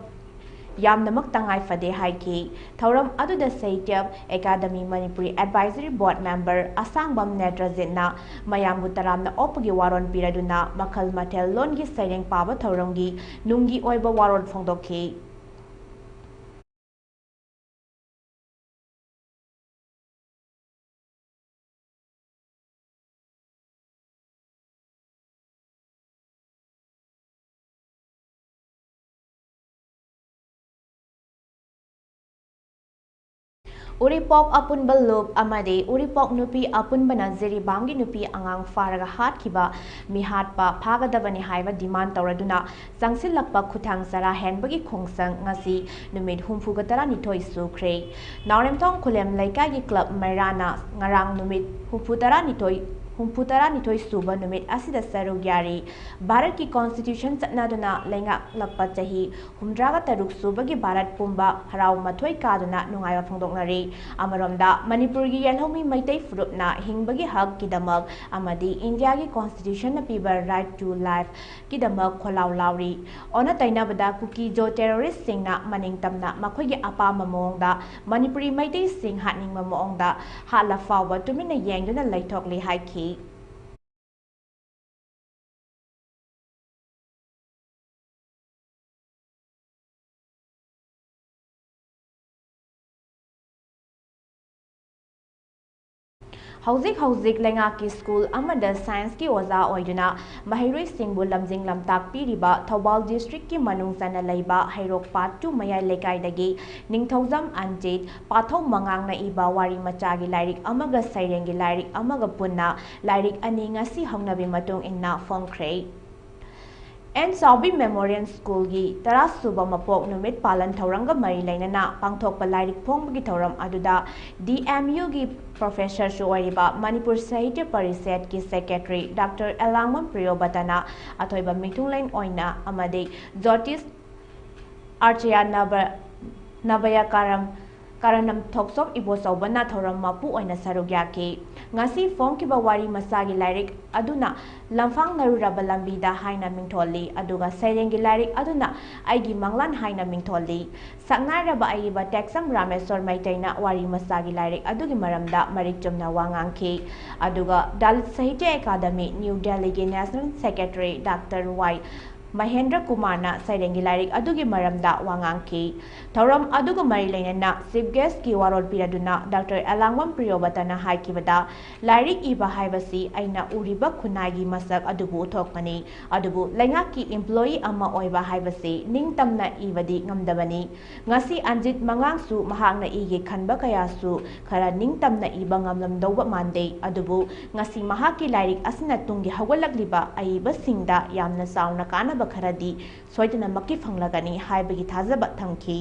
ꯌꯥꯝꯅꯃꯛ ꯇꯉꯥꯏ ꯐꯗꯦ ꯍꯥꯏꯈꯤ꯫ ꯊꯧꯔꯝ ꯑꯗꯨꯗ ꯁꯥꯍꯤꯇ꯭ꯌ ꯑꯦꯀꯥꯗꯃꯤ ꯃꯅꯤꯄꯨꯔꯤ ꯑꯦꯗꯚꯥꯏꯖꯔꯤ ꯕꯣꯔꯗ ꯃꯦꯝꯕꯔ ꯑꯁꯥꯡꯕꯝ ꯅꯦꯇ꯭ꯔꯖꯤꯠꯅ ꯃꯌꯥꯝꯕꯨ ꯇꯔꯥꯝꯅ ꯑꯣꯛꯄꯒꯤ ꯋꯥꯔꯣꯜ ꯄꯤꯔꯗꯨꯅ ꯃꯈꯜ ꯃꯊꯦꯜ ꯂꯣꯟꯒꯤ ꯁꯩꯔꯦꯡ ꯄꯥꯕ ꯊꯧꯔꯝꯒꯤ ꯅꯨꯡꯒꯤ ꯑꯣꯏꯕ ꯋꯥꯔꯣꯜ ꯐꯣꯡꯗꯣꯛꯈꯤ꯫ ꯎꯔꯤꯄꯣꯛ ꯑꯄꯨꯟꯕ ꯂꯨꯞ ꯑꯃꯗꯤ ꯎꯔꯤꯄꯣꯛ ꯅꯨꯄꯤ ꯑꯄꯨꯟꯕꯅ ꯖꯤꯔꯤꯕꯥꯝꯒꯤ ꯅꯨꯄꯤ ꯑꯉꯥꯡ ꯐꯥꯔꯒ ꯍꯥꯠꯈꯤꯕ ꯃꯤꯍꯥꯠꯄ ꯐꯥꯒꯗꯕꯅꯤ ꯍꯥꯏꯕ ꯗꯤꯃꯥꯟ ꯇꯧꯔꯗꯨꯅ ꯆꯪꯁꯤꯜꯂꯛꯄ ꯈꯨꯊꯥꯡ ꯆꯔꯥ ꯍꯦꯟꯕꯒꯤ ꯈꯣꯡꯆꯪ ꯉꯁꯤ ꯅꯨꯃꯤꯠ ꯍꯨꯝꯐꯨꯒ ꯇꯔꯥꯅꯤꯊꯣꯏ ꯁꯨꯈ꯭ꯔꯦ꯫ ꯅꯥꯎꯔꯦꯝꯊꯣꯡ ꯈꯨꯂꯦꯝ ꯂꯩꯀꯥꯏꯒꯤ ꯀ꯭ꯂꯕ ꯃꯩꯔꯥꯅ ꯉꯔꯥꯡ ꯅꯨꯃꯤꯠ ꯍꯨꯝꯐꯨ ꯇꯔꯥꯅꯤꯊꯣꯏ, ꯍꯨꯝꯐꯨ ꯇꯔꯥꯅꯤꯊꯣꯏ ꯁꯨꯕ ꯅꯨꯃꯤꯠ ꯑꯁꯤꯗ ꯁꯔꯨꯛ ꯌꯥꯔꯤ꯫ ꯚꯥꯔꯠꯀꯤ ꯀꯣꯟꯁꯇꯤꯇ꯭ꯌꯨꯁꯟ ꯆꯠꯅꯗꯨꯅ ꯂꯩꯉꯥꯛꯂꯛꯄ ꯆꯍꯤ ꯍꯨꯝꯗ꯭ꯔꯥꯒ ꯇꯔꯨꯛ ꯁꯨꯕꯒꯤ ꯚꯥꯔꯠ ꯄꯨꯝꯕ ꯍꯔꯥꯎ ꯃꯊꯣꯏ ꯀꯥꯗꯨꯅ ꯅꯨꯡꯉꯥꯏꯕ ꯐꯣꯡꯗꯣꯛꯅꯔꯤ꯫ ꯑꯃꯔꯣꯝꯗ, ꯃꯅꯤꯄꯨꯔꯒꯤ ꯌꯦꯜꯍꯧꯃꯤ ꯃꯩꯇꯩ ꯐꯨꯔꯨꯞꯅ ꯍꯤꯡꯕꯒꯤ ꯍꯛꯀꯤꯗꯃꯛ ꯑꯃꯗꯤ ꯏꯟꯗꯤꯌꯥꯒꯤ ꯀꯣꯟꯁꯇꯤꯇ꯭ꯌꯨꯁꯟꯅ ꯄꯤꯕ Right to Life ꯀꯤꯗꯃꯛ ꯈꯣꯜꯂꯥꯎ ꯂꯥꯎꯔꯤ꯫ ꯑꯣꯟꯅ ꯇꯩꯅꯕꯗ, ꯀꯨꯀꯤ ꯖꯣ ꯇꯦꯔꯣꯔꯤꯁꯁꯤꯡꯅ ꯃꯅꯤꯡ ꯇꯝꯅ ꯃꯈꯣꯏꯒꯤ ꯑꯄꯥꯝꯕ ꯃꯑꯣꯡꯗ ꯃꯅꯤꯄꯨꯔꯤ ꯃꯩꯇꯩꯁꯤꯡ ꯍꯥꯠꯅꯤꯡꯕ ꯃꯑꯣꯡꯗ ꯍꯥꯠꯂ ꯐꯥꯎꯕ ꯇꯨꯃꯤꯟꯅ ꯌꯦꯡꯗꯨꯅ ꯂꯩꯊꯣꯛꯂꯤ ꯍꯥꯏꯈꯤ꯫ ꯍꯧꯖꯤꯛ ꯍꯧꯖꯤꯛ ꯂꯩꯉꯥꯛꯀꯤ ꯁ꯭ꯀꯨꯜ ꯑꯃꯗ ꯁꯥꯏꯟꯁꯀꯤ ꯑꯣꯖꯥ ꯑꯣꯏꯗꯨꯅ ꯃꯍꯩꯔꯣꯏꯁꯤꯡꯕꯨ ꯂꯝꯖꯤꯡ ꯂꯝꯇꯥꯛ ꯄꯤꯔꯤꯕ ꯊꯧꯕꯥꯜ ꯗꯤꯁꯇ꯭ꯔꯤꯛꯀꯤ ꯃꯅꯨꯡ ꯆꯟꯅ ꯂꯩꯕ ꯍꯩꯔꯣꯛ ꯄꯥꯠ ꯇꯨ ꯃꯌꯥꯏ ꯂꯩꯀꯥꯏꯗꯒꯤ ꯅꯤꯡꯊꯧꯖꯝ ꯑꯟꯖꯤꯠ ꯄꯥꯊꯧ ꯃꯉꯥꯡꯅ ꯏꯕ ꯋꯥꯔꯤ ꯃꯆꯥꯒꯤ ꯂꯥꯏꯔꯤꯛ ꯑꯃꯒ ꯁꯩꯔꯦꯡꯒꯤ ꯂꯥꯏꯔꯤꯛ ꯑꯃꯒ ꯄꯨꯟꯅ ꯂꯥꯏꯔꯤꯛ ꯑꯅꯤ ꯉꯁꯤ ꯍꯧꯅꯕꯤ ꯃꯇꯨꯡ ꯏꯟꯅ ꯐꯣꯡꯈ꯭ꯔꯦ꯫ ꯑꯦꯟ ꯆꯥꯎꯕꯤ ꯃꯦꯃꯣꯔꯤꯌꯦꯜ ꯁ꯭ꯀꯨꯜꯒꯤ ꯇꯔꯥ ꯁꯨꯕ ꯃꯄꯣꯛ ꯅꯨꯃꯤꯠ ꯄꯥꯂꯟ ꯊꯧꯔꯝꯒ ꯃꯔꯤ ꯂꯩꯅꯅ ꯄꯥꯡꯊꯣꯛꯄ ꯂꯥꯏꯔꯤꯛ ꯐꯣꯡꯕꯒꯤ ꯊꯧꯔꯝ ꯑꯗꯨꯗ ꯗꯤ ꯑꯦꯝ ꯌꯨꯒꯤ ꯄ꯭ꯔꯣꯐꯦꯁꯔꯁꯨ ꯑꯣꯏꯔꯤꯕ ꯃꯅꯤꯄꯨꯔ ꯁꯥꯍꯤꯇ꯭ꯌ ꯄꯔꯤꯁꯠꯀꯤ ꯁꯦꯀ꯭ꯔꯦꯇꯔꯤ ꯗꯥꯛꯇꯔ ꯑꯦꯂꯥꯡꯕꯝ ꯄ꯭ꯔꯤꯌꯣꯕꯇꯅ ꯑꯊꯣꯏꯕ ꯃꯤꯊꯨꯡꯂꯦꯟ ꯑꯣꯏꯅ ꯑꯃꯗꯤ ꯖꯣꯇꯤꯁ ꯑꯥꯔꯆꯌꯥ ꯅꯕ-, ꯅꯕꯌ ꯀꯥꯔꯝ, ꯀꯥꯔꯅꯝ ꯊꯣꯛꯆꯣꯝ ꯏꯕꯣꯆꯧꯕꯅ ꯊꯧꯔꯝ ꯃꯄꯨ ꯑꯣꯏꯅ ꯁꯔꯨꯛ ꯌꯥꯈꯤ꯫ ꯉꯁꯤ ꯐꯣꯡꯈꯤꯕ ꯋꯥꯔꯤ ꯃꯆꯥꯒꯤ ꯂꯥꯏꯔꯤꯛ ꯑꯗꯨꯅ ꯂꯝꯐꯥꯡꯅꯔꯨꯔꯕ ꯂꯝꯕꯤꯗ ꯍꯥꯏꯅ ꯃꯤꯡꯊꯣꯜꯂꯤ, ꯑꯗꯨꯒ ꯁꯩꯔꯦꯡꯒꯤ ꯂꯥꯏꯔꯤꯛ ꯑꯗꯨꯅ ꯑꯩꯒꯤ ꯃꯪꯂꯥꯟ ꯍꯥꯏꯅ ꯃꯤꯡꯊꯣꯜꯂꯤ꯫ ꯁꯛꯅꯥꯏꯔꯕ ꯑꯏꯕ ꯇꯦꯛꯁꯝ ꯔꯥꯃꯦꯁꯣꯔ ꯃꯩꯇꯩꯅ ꯋꯥꯔꯤ ꯃꯆꯥꯒꯤ ꯂꯥꯏꯔꯤꯛ ꯑꯗꯨꯒꯤ ꯃꯔꯝꯗ ꯃꯔꯤꯛ ꯆꯨꯝꯅ ꯋꯥ ꯉꯥꯡꯈꯤ꯫ ꯑꯗꯨꯒ ꯗꯂꯤꯠ ꯁꯥꯍꯤꯇ꯭ꯌ ꯑꯦꯀꯥꯗꯃꯤ ꯅ꯭ꯌꯨ ꯗꯦꯜꯂꯤꯒꯤ ꯅꯦꯁꯅꯦꯜ ꯁꯦꯀ꯭ꯔꯦꯇꯔꯤ ꯗꯥꯛꯇꯔ ꯋꯥꯏ ꯃꯍꯦꯟꯗ꯭ꯔ ꯀꯨꯃꯥꯔꯅ ꯁꯩꯔꯦꯡꯒꯤ ꯂꯥꯏꯔꯤꯛ ꯑꯗꯨꯒꯤ ꯃꯔꯝꯗ ꯋꯥ ꯉꯥꯡꯈꯤ꯫ ꯊꯧꯔꯝ ꯑꯗꯨꯒ ꯃꯔꯤ ꯂꯩꯅꯅ ꯆꯤꯐ ꯒꯦꯁꯀꯤ ꯋꯥꯔꯣꯜ ꯄꯤꯔꯗꯨꯅ ꯗꯥꯛꯇꯔ ꯑꯦꯂꯥꯡꯕꯝ ꯄ꯭ꯔꯤꯌꯣꯕꯇꯅ ꯍꯥꯏꯈꯤꯕꯗ, ꯂꯥꯏꯔꯤꯛ ꯏꯕ ꯍꯥꯏꯕꯁꯤ ꯑꯩꯅ ꯎꯔꯤꯕ ꯈꯨꯟꯅꯥꯏꯒꯤ ꯃꯁꯛ ꯑꯗꯨꯕꯨ ꯎꯠꯊꯣꯛꯄꯅꯤ, ꯑꯗꯨꯕꯨ ꯂꯩꯉꯥꯛꯀꯤ ꯏꯝꯄ꯭ꯂꯣꯌꯤ ꯑꯃ ꯑꯣꯏꯕ ꯍꯥꯏꯕꯁꯤ ꯅꯤꯡꯇꯝꯅ ꯏꯕꯗꯤ ꯉꯝꯗꯕꯅꯤ꯫ ꯉꯁꯤ ꯑꯟꯖꯤꯠ ꯃꯉꯥꯡꯁꯨ ꯃꯍꯥꯛꯅ ꯏꯒꯦ ꯈꯟꯕ ꯀꯌꯥꯁꯨ ꯈꯔ ꯅꯤꯡꯇꯝꯅ ꯏꯕ ꯉꯝꯂꯝꯗꯧꯕ ꯃꯥꯟꯗꯦ, ꯑꯗꯨꯕꯨ ꯉꯁꯤ ꯃꯍꯥꯛꯀꯤ ꯂꯥꯏꯔꯤꯛ ꯑꯁꯤꯅ ꯇꯨꯡꯒꯤ ꯍꯧꯒꯠꯂꯛꯂꯤꯕ ꯑꯏꯕꯁꯤꯡꯗ ꯌꯥꯝꯅ ꯆꯥꯎꯅ ꯀꯥꯟꯅꯕ ꯈꯔꯗꯤ ꯁꯣꯏꯗꯅꯃꯛꯀꯤ ꯐꯪꯂꯒꯅꯤ ꯍꯥꯏꯕꯒꯤ ꯊꯥꯖꯕ ꯊꯝꯈꯤ꯫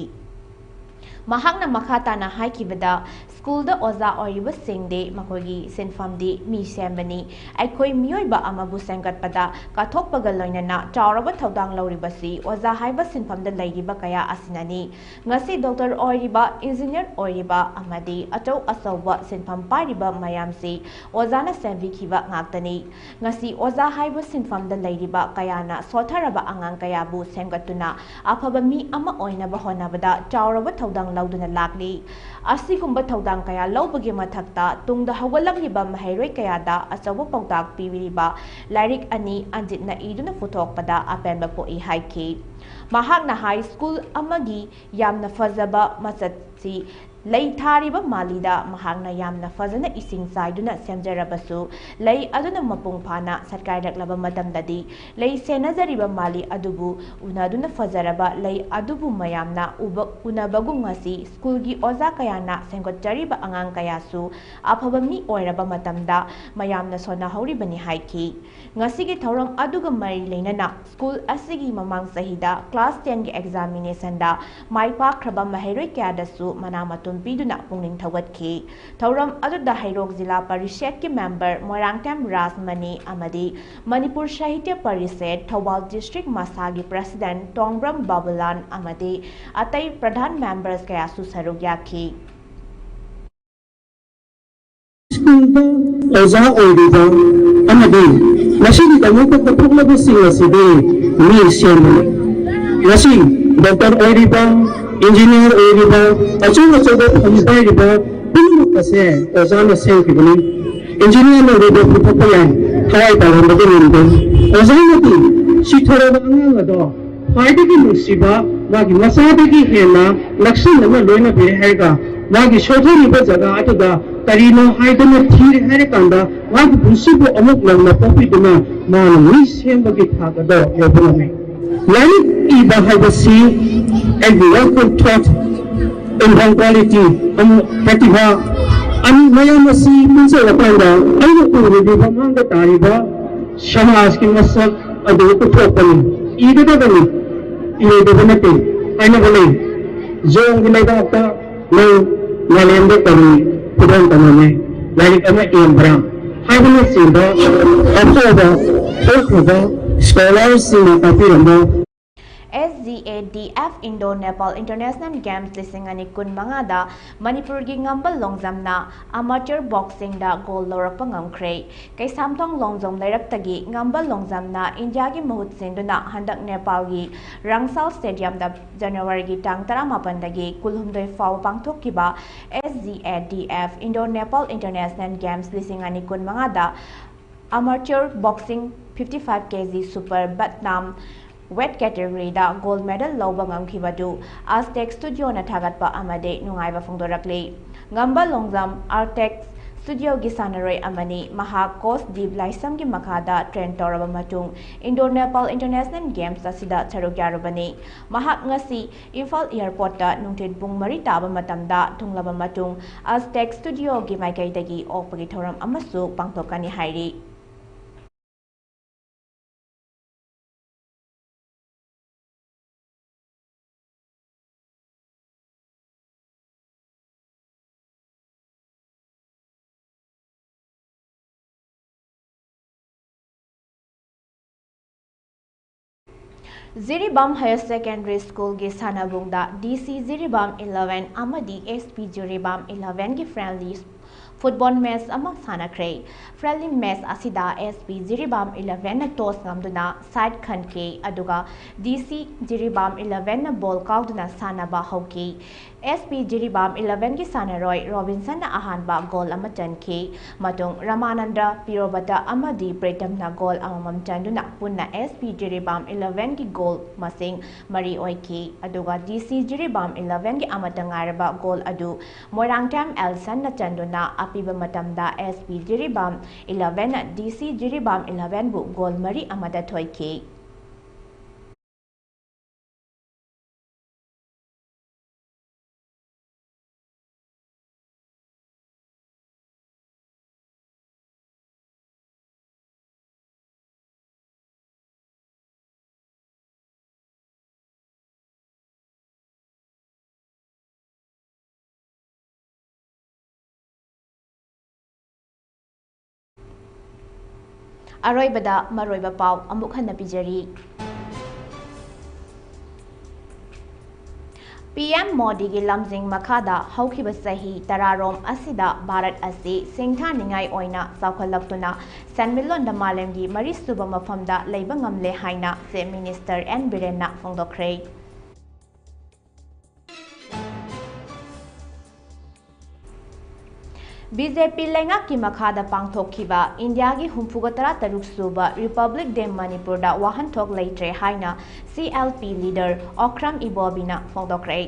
ꯃꯍꯥꯛꯅ ꯃꯈꯥ ꯇꯥꯅ ꯍꯥꯏꯈꯤꯕꯗ, ꯁ꯭ꯀꯨꯜꯗ ꯑꯣꯖꯥ ꯑꯣꯏꯔꯤꯕꯁꯤꯡꯗꯤ ꯃꯈꯣꯏꯒꯤ ꯁꯤꯟꯐꯝꯗꯤ ꯃꯤ ꯁꯦꯝꯕꯅꯤ꯫ ꯑꯩꯈꯣꯏ ꯃꯤꯑꯣꯏꯕ ꯑꯃꯕꯨ ꯁꯦꯝꯒꯠꯄꯗ ꯀꯠꯊꯣꯛꯄꯒ ꯂꯣꯏꯅꯅ ꯆꯥꯎꯔꯕ ꯊꯧꯗꯥꯡ ꯂꯧꯔꯤꯕꯁꯤ ꯑꯣꯖꯥ ꯍꯥꯏꯕ ꯁꯤꯟꯐꯝꯗ ꯂꯩꯔꯤꯕ ꯀꯌꯥ ꯑꯁꯤꯅꯅꯤ꯫ ꯉꯁꯤ ꯗꯣꯛꯇꯔ ꯑꯣꯏꯔꯤꯕ, ꯏꯟꯖꯤꯅꯤꯌꯔ ꯑꯣꯏꯔꯤꯕ ꯑꯃꯗꯤ ꯑꯆꯧ ꯑꯆꯧꯕ ꯁꯤꯟꯐꯝ ꯄꯥꯏꯔꯤꯕ ꯃꯌꯥꯝꯁꯤ ꯑꯣꯖꯥꯅ ꯁꯦꯝꯕꯤꯈꯤꯕ ꯉꯥꯛꯇꯅꯤ꯫ ꯉꯁꯤ ꯑꯣꯖꯥ ꯍꯥꯏꯕ ꯁꯤꯟꯐꯝꯗ ꯂꯩꯔꯤꯕ ꯀꯌꯥꯅ ꯁꯣꯠꯊꯔꯕ ꯑꯉꯥꯡ ꯀꯌꯥꯕꯨ ꯁꯦꯝꯒꯠꯇꯨꯅ ꯑꯐꯕ ꯃꯤ ꯑꯃ ꯑꯣꯏꯅꯕ ꯍꯣꯠꯅꯕꯗ ꯆꯥꯎꯔꯕ ꯊꯧꯗꯥꯡ ꯂꯧꯗꯨꯅ ꯂꯥꯛꯂꯤ꯫ ꯑꯁꯤꯒꯨꯝꯕ ꯊꯧꯗꯥꯡ ꯀꯌꯥ ꯂꯧꯕꯒꯤ ꯃꯊꯛꯇ ꯇꯨꯡꯗ ꯍꯧꯒꯠꯂꯛꯂꯤꯕ ꯃꯍꯩꯔꯣꯏ ꯀꯌꯥꯗ ꯑꯆꯧꯕ ꯄꯥꯎꯇꯥꯛ ꯄꯤꯕꯤꯔꯤꯕ ꯂꯥꯏꯔꯤꯛ ꯑꯅꯤ ꯑꯟꯖꯤꯠꯅ ꯏꯗꯨꯅ ꯄꯨꯊꯣꯛꯄꯗ ꯑꯄꯦꯟꯕ ꯄꯣꯛꯏ ꯍꯥꯏꯈꯤ꯫ ꯃꯍꯥꯛꯅ ꯍꯥꯏ ꯁ꯭ꯀꯨꯜ ꯑꯃꯒꯤ ꯌꯥꯝꯅ ꯐꯖꯕ ꯃꯆꯠꯁꯤ ꯂꯩ ꯊꯥꯔꯤꯕ ꯃꯥꯂꯤꯗ ꯃꯍꯥꯛꯅ ꯌꯥꯝꯅ ꯐꯖꯅ ꯏꯁꯤꯡ ꯆꯥꯏꯗꯨꯅ ꯁꯦꯝꯖꯔꯕꯁꯨ, ꯂꯩ ꯑꯗꯨꯅ ꯃꯄꯨꯡ ꯐꯥꯅ ꯁꯠꯀꯥꯏꯔꯛꯂꯕ ꯃꯇꯝꯗꯗꯤ, ꯂꯩ ꯁꯦꯟꯅꯖꯔꯤꯕ ꯃꯥꯂꯤ ꯑꯗꯨꯕꯨ ꯎꯅꯗꯨꯅ ꯐꯖꯔꯕ ꯂꯩ ꯑꯗꯨꯕꯨ ꯃꯌꯥꯝꯅ ꯎꯕ, ꯎꯅꯕꯒꯨꯝ ꯉꯁꯤ ꯁ꯭ꯀꯨꯜꯒꯤ ꯑꯣꯖꯥ ꯀꯌꯥꯅ ꯁꯦꯝꯒꯠꯆꯔꯤꯕ ꯑꯉꯥꯡ ꯀꯌꯥꯁꯨ ꯑꯐꯕ ꯃꯤ ꯑꯣꯏꯔꯕ ꯃꯇꯝꯗ ꯃꯌꯥꯝꯅ ꯁꯣꯟꯅꯍꯧꯔꯤꯕꯅꯤ ꯍꯥꯏꯈꯤ꯫ ꯉꯁꯤꯒꯤ ꯊꯧꯔꯝ ꯑꯗꯨꯒ ꯃꯔꯤ ꯂꯩꯅꯅ ꯁ꯭ꯀꯨꯜ ꯑꯁꯤꯒꯤ ꯃꯃꯥꯡ ꯆꯍꯤꯗ class ten ꯒꯤ examination ꯗ ꯃꯥꯏ ꯄꯥꯛꯈ꯭ꯔꯕ ꯃꯍꯩꯔꯣꯏ ꯀꯌꯥꯗꯁꯨ ꯃꯅꯥ ꯃꯊꯨꯝ ꯄꯤꯗꯨꯅ ꯄꯨꯛꯅꯤꯡ ꯊꯧꯒꯠꯈꯤ꯫ ꯊꯧꯔꯝ ꯑꯗꯨꯗ ꯍꯩꯔꯣꯛ ꯖꯤꯂꯥ ꯄꯔꯤꯁꯠꯀꯤ member ꯃꯣꯏꯔꯥꯡꯊꯦꯝ ꯔꯥꯖꯃꯅꯤ ꯑꯃꯗꯤ ꯃꯅꯤꯄꯨꯔ ꯁꯥꯍꯤꯇ꯭ꯌ ꯄꯔꯤꯁꯠ ꯊꯧꯕꯥꯜ district ꯃꯁꯥꯒꯤ president ꯇꯣꯡꯕ꯭ꯔꯝ ꯕꯥꯕꯨꯂꯥꯟ ꯑꯃꯗꯤ ꯑꯇꯩ ꯄ꯭ꯔꯙꯥꯟ members ꯀꯌꯥꯁꯨ ꯁꯔꯨꯛ ꯌꯥꯈꯤ꯫ ꯁ꯭ꯀꯨꯜꯗ ꯑꯣꯖꯥ ꯑꯣꯏꯔꯤꯕ ꯑꯃꯗꯤ ꯃꯁꯤꯒꯤꯗꯃꯛꯇ ꯀꯠꯊꯣꯛꯂꯕꯁꯤꯡ ꯑꯁꯤꯗꯤ ꯃꯤ ꯁꯦꯝꯕꯅꯤ꯫ ꯉꯁꯤ doctor ꯑꯣꯏꯔꯤꯕ, engineer ꯑꯣꯏꯔꯤꯕ, ꯑꯆꯧ ꯑꯆꯧꯕ ꯐꯝ ꯄꯥꯏꯔꯤꯕ ꯄꯨꯝꯅꯃꯛ ꯑꯁꯦ ꯑꯣꯖꯥꯅ ꯁꯦꯝꯈꯤꯕꯅꯤ꯫ Engineer ꯑꯣꯏꯔꯤꯕ ꯄꯨꯊꯣꯛꯄ ꯌꯥꯏ, ꯊꯋꯥꯏ ꯇꯥꯍꯟꯕꯗꯤ ꯉꯝꯗꯦ꯫ ꯑꯣꯖꯥꯅꯗꯤ ꯁꯤꯊꯔꯕ ꯑꯉꯥꯡ ꯑꯗꯣ ꯈ꯭ꯋꯥꯏꯗꯒꯤ ꯅꯨꯡꯁꯤꯕ ꯃꯥꯒꯤ ꯃꯆꯥꯗꯒꯤ ꯍꯦꯟꯅ ꯅꯛꯁꯤꯟꯅꯅ ꯂꯣꯏꯅꯕꯤꯔꯦ ꯍꯥꯏꯔꯒ ꯃꯥꯒꯤ ꯁꯣꯏꯊꯔꯤꯕ ꯖꯒꯥ ꯑꯗꯨꯗ ꯀꯔꯤꯅꯣ ꯍꯥꯏꯗꯨꯅ ꯊꯤꯔꯦ ꯍꯥꯏꯔꯀꯥꯟꯗ ꯃꯥꯒꯤ ꯄꯨꯟꯁꯤꯕꯨ ꯑꯃꯨꯛ ꯅꯧꯅ ꯄꯣꯛꯄꯤꯗꯨꯅ ꯃꯥꯅ ꯃꯤ ꯁꯦꯝꯕꯒꯤ ꯊꯥꯛ ꯑꯗꯣ ꯌꯧꯕ ꯉꯝꯃꯤ꯫ ꯂꯥꯏꯔꯤꯛ ꯏꯕ ꯍꯥꯏꯕꯁꯤ ꯑꯩꯒꯤ ꯋꯥꯈꯜ, thought, ꯏꯟꯐꯝ quality ꯑꯃ ꯄ꯭ꯔꯇꯤꯚꯥ ꯑꯅꯤ ꯃꯌꯥꯝ ꯑꯁꯤ ꯄꯨꯟꯁꯤꯜꯂꯀꯥꯟꯗ ꯑꯩꯅ ꯎꯔꯤꯕ ꯃꯃꯥꯡꯗ ꯇꯥꯔꯤꯕ ꯁꯃꯥꯖꯀꯤ ꯃꯁꯛ ꯑꯗꯨ ꯎꯠꯊꯣꯛꯄꯅꯤ꯫ ꯏꯒꯗꯕꯅꯤ, ꯏꯔꯣꯏꯗꯕ ꯅꯠꯇꯦ ꯍꯥꯏꯅꯕ ꯂꯩ꯫ ꯖꯣꯡꯒꯤ ꯂꯩꯕꯥꯛꯇ ꯅꯪ ꯃꯥꯂꯦꯝꯗ ꯀꯔꯤ ꯈꯨꯗꯣꯜ ꯇꯝꯂꯝꯃꯦ? ꯂꯥꯏꯔꯤꯛ ꯑꯃ ꯏꯔꯝꯕ꯭ꯔꯥ? ꯍꯥꯏꯕꯅꯆꯤꯡꯕ ꯑꯐꯥꯎꯕ ꯍꯧꯈ꯭ꯔꯕ scholarꯁꯤꯡꯅ ꯇꯥꯛꯄꯤꯔꯝꯕ S G A D F Indo Nepal International Games ꯂꯤꯁꯤꯡ ꯑꯅꯤ ꯀꯨꯟ ꯃꯉꯥꯗ ꯃꯅꯤꯄꯨꯔꯒꯤ ꯉꯝꯕ ꯂꯣꯡꯖꯝꯅ amateur boxingꯗ gold ꯂꯧꯔꯛꯄ ꯉꯝꯈ꯭ꯔꯦ꯫ ꯀꯩꯁꯥꯝꯊꯣꯡ ꯂꯣꯡꯖꯣꯡ ꯂꯩꯔꯛꯇꯒꯤ ꯉꯝꯕ ꯂꯣꯡꯖꯝꯅ ꯏꯟꯗꯤꯌꯥꯒꯤ ꯃꯍꯨꯠ ꯁꯤꯟꯗꯨꯅ ꯍꯟꯗꯛ ꯅꯦꯄꯥꯜꯒꯤ ꯔꯪꯁꯥꯜ stadiumꯗ ꯖꯅꯋꯥꯔꯤꯒꯤ ꯇꯥꯡ ꯇꯔꯥꯃꯥꯄꯟꯗꯒꯤ ꯀꯨꯟꯍꯨꯝꯗꯣꯏ ꯐꯥꯎꯕ ꯄꯥꯡꯊꯣꯛꯈꯤꯕ S G A D F Indo Nepal International Games ꯂꯤꯁꯤꯡ ꯑꯅꯤ ꯀꯨꯟ ꯃꯉꯥꯗ amateur boxing fifty five K G super bantam Weight category ꯗ gold medal ꯂꯧꯕ ꯉꯝꯈꯤꯕꯗꯨ Aztec Studio ꯅ ꯊꯥꯒꯠꯄ ꯑꯃꯗꯤ ꯅꯨꯡꯉꯥꯏꯕ ꯐꯣꯡꯗꯣꯔꯛꯂꯤ꯫ ꯉꯝꯕ ꯂꯣꯡꯖꯝ Aztec Studio ꯒꯤ ꯁꯥꯟꯅꯔꯣꯏ ꯑꯃꯅꯤ꯫ ꯃꯍꯥꯛ coach ꯗꯤꯞ ꯂꯥꯏꯁ꯭ꯔꯝꯒꯤ ꯃꯈꯥꯗ train ꯇꯧꯔꯕ ꯃꯇꯨꯡ Indo Nepal International Games ꯑꯁꯤꯗ ꯁꯔꯨꯛ ꯌꯥꯔꯨꯕꯅꯤ꯫ ꯃꯍꯥꯛ ꯉꯁꯤ ꯏꯝꯐꯥꯜ airport ꯇ ꯅꯨꯡꯊꯤꯜ ꯄꯨꯡ ꯃꯔꯤ ꯇꯥꯕ ꯃꯇꯝꯗ ꯊꯨꯡꯂꯕ ꯃꯇꯨꯡ Aztec Studio ꯒꯤ ꯃꯥꯏꯀꯩꯗꯒꯤ ꯑꯣꯛꯄꯒꯤ ꯊꯧꯔꯝ ꯑꯃꯁꯨ ꯄꯥꯡꯊꯣꯛꯀꯅꯤ ꯍꯥꯏꯔꯤ꯫ ꯖꯤꯔꯤꯕꯥꯝ Higher Secondary School ꯒꯤ ꯁꯥꯟꯅꯕꯨꯡꯗ D C ꯖꯤꯔꯤꯕꯥꯝ eleven ꯑꯃꯗꯤ S P ꯖꯤꯔꯤꯕꯥꯝ eleven ꯒꯤ friendly football match ꯑꯃ ꯁꯥꯟꯅꯈ꯭ꯔꯦ꯫ Friendly match ꯑꯁꯤꯗ S P ꯖꯤꯔꯤꯕꯥꯝ eleven ꯅ toss ꯉꯝꯗꯨꯅ side ꯈꯟꯈꯤ, ꯑꯗꯨꯒ D C ꯖꯤꯔꯤꯕꯥꯝ eleven ꯅ ball ꯀꯥꯎꯗꯨꯅ ꯁꯥꯟꯅꯕ ꯍꯧꯈꯤ꯫ S P ꯖꯤꯔꯤꯕꯥꯝ eleven ꯒꯤ ꯁꯥꯟꯅꯔꯣꯏ ꯔꯣꯕꯤꯟꯁꯟꯅ ꯑꯍꯥꯟꯕ goal ꯑꯃ ꯆꯟꯈꯤ꯫ ꯃꯇꯨꯡ ꯔꯃꯥꯅꯟꯗ, ꯄꯤꯔꯣꯕꯇ ꯑꯃꯗꯤ ꯄ꯭ꯔꯤꯇꯝꯅ goal ꯑꯃꯃꯝ ꯆꯟꯗꯨꯅ ꯄꯨꯟꯅ S P ꯖꯤꯔꯤꯕꯥꯝ eleven ꯒꯤ goal ꯃꯁꯤꯡ ꯃꯔꯤ ꯑꯣꯏꯈꯤ꯫ ꯑꯗꯨꯒ D C ꯖꯤꯔꯤꯕꯥꯝ eleven ꯒꯤ ꯑꯃꯠꯇ ꯉꯥꯏꯔꯕ goal ꯑꯗꯨ ꯃꯣꯏꯔꯥꯡꯊꯦꯝ ꯑꯦꯜꯁꯟꯅ ꯆꯟꯗꯨꯅ ꯑꯄꯤꯕ ꯃꯇꯝꯗ S P ꯖꯤꯔꯤꯕꯥꯝ eleven ꯅ D C ꯖꯤꯔꯤꯕꯥꯝ eleven ꯕꯨ goal ꯃꯔꯤ ꯑꯃꯗ ꯊꯣꯏꯈꯤ꯫ ꯑꯔꯣꯏꯕꯗ ꯃꯔꯨꯑꯣꯏꯕ ꯄꯥꯎ ꯑꯃꯨꯛ ꯍꯟꯅ ꯄꯤꯖꯔꯤ꯫ P M ꯃꯣꯗꯤꯒꯤ ꯂꯝꯖꯤꯡ ꯃꯈꯥꯗ ꯍꯧꯈꯤꯕ ꯆꯍꯤ ꯇꯔꯥꯔꯣꯝ ꯑꯁꯤꯗ ꯚꯥꯔꯠ ꯑꯁꯤ ꯁꯤꯡꯊꯥꯅꯤꯡꯉꯥꯏ ꯑꯣꯏꯅ ꯆꯥꯎꯈꯠꯂꯛꯇꯨꯅ ꯁꯦꯟꯃꯤꯠꯂꯣꯟꯗ ꯃꯥꯂꯦꯝꯒꯤ ꯃꯔꯤꯁꯨꯕ ꯃꯐꯝꯗ ꯂꯩꯕ ꯉꯝꯂꯦ ꯍꯥꯏꯅ Chief Minister N ꯕꯤꯔꯦꯟꯅ ꯐꯣꯡꯗꯣꯛꯈ꯭ꯔꯦ꯫ ꯕꯤ ꯖꯦ ꯄꯤ ꯂꯩꯉꯥꯛꯀꯤ ꯃꯈꯥꯗ ꯄꯥꯡꯊꯣꯛꯈꯤꯕ ꯏꯟꯗꯤꯌꯥꯒꯤ ꯍꯨꯝꯐꯨꯒ ꯇꯔꯥ ꯇꯔꯨꯛ ꯁꯨꯕ ꯔꯤꯄꯕ꯭ꯂꯤꯛ ꯗꯦ ꯃꯅꯤꯄꯨꯔꯗ ꯋꯥꯍꯟꯊꯣꯛ ꯂꯩꯇ꯭ꯔꯦ ꯍꯥꯏꯅ C L P leader Okram ꯏꯕꯣꯕꯤꯅ ꯐꯣꯡꯗꯣꯛꯈ꯭ꯔꯦ꯫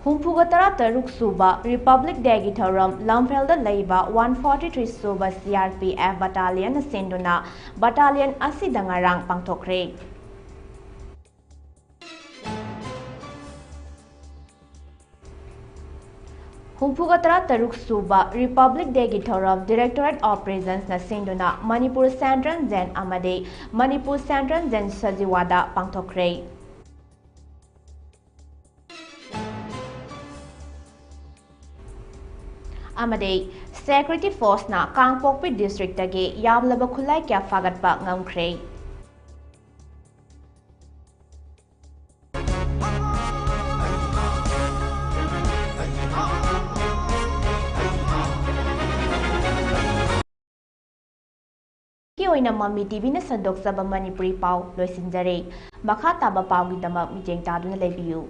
ꯍꯨꯝꯐꯨꯒ ꯇꯔꯥ ꯇꯔꯨꯛ ꯁꯨꯕ ꯔꯤꯄꯕ꯭ꯂꯤꯛ ꯗꯦꯒꯤ ꯊꯧꯔꯝ ꯂꯝꯐꯦꯜꯗ ꯂꯩꯕ ꯋꯥꯟ ꯐꯣꯔꯇꯤ ꯊ꯭ꯔꯤ ꯁꯨꯕ ꯁꯤ ꯑꯥꯔ ꯄꯤ ꯑꯦꯐ ꯕꯠꯇꯥꯂꯤꯌꯟꯅ ꯁꯤꯟꯗꯨꯅ ꯕꯠꯇꯥꯂꯤꯌꯟ ꯑꯁꯤꯗ ꯉꯔꯥꯡ ꯄꯥꯡꯊꯣꯛꯈ꯭ꯔꯦ꯫ ꯍꯨꯝꯐꯨꯒ ꯇꯔꯥ ꯇꯔꯨꯛ ꯁꯨꯕ ꯔꯤꯄꯕ꯭ꯂꯤꯛ ꯗꯦꯒꯤ ꯊꯧꯔꯝ ꯗꯤꯔꯦꯛꯇꯣꯔꯦꯠ ꯑꯣꯐ ꯄ꯭ꯔꯤꯖꯟꯁꯅ ꯁꯤꯟꯗꯨꯅ ꯃꯅꯤꯄꯨꯔ ꯁꯦꯟꯇ꯭ꯔꯦꯜ ꯖꯦꯟ ꯑꯃꯗꯤ ꯃꯅꯤꯄꯨꯔ ꯁꯦꯟꯇ꯭ꯔꯦꯜ ꯖꯦꯟ ꯁꯖꯤꯋꯥꯗ ꯄꯥꯡꯊꯣꯛꯈ꯭ꯔꯦ꯫ ꯑꯃꯗꯤ ꯁꯦꯀ꯭ꯌꯨꯔꯤꯇꯤ ꯐꯣꯔꯁꯅ ꯀꯥꯡꯄꯣꯛꯄꯤ ꯗꯤꯁꯇ꯭ꯔꯤꯛꯇꯒꯤ ꯌꯥꯝꯂꯕ ꯈꯨꯠꯂꯥꯏ ꯀꯌꯥ ꯐꯥꯒꯠꯄ ꯉꯝꯈ꯭ꯔꯦ꯫ ꯒꯤ ꯑꯣꯏꯅ ꯃꯃꯤ ꯇꯤꯚꯤꯅ ꯁꯟꯗꯣꯛꯆꯕ ꯃꯅꯤꯄꯨꯔꯤ ꯄꯥꯎ ꯂꯣꯏꯁꯤꯟꯖꯔꯦ꯫ ꯃꯈꯥ ꯇꯥꯕ ꯄꯥꯎꯒꯤꯗꯃꯛ ꯃꯤꯠꯌꯦꯡ ꯇꯥꯗꯨꯅ ꯂꯩꯕꯤꯌꯨ꯫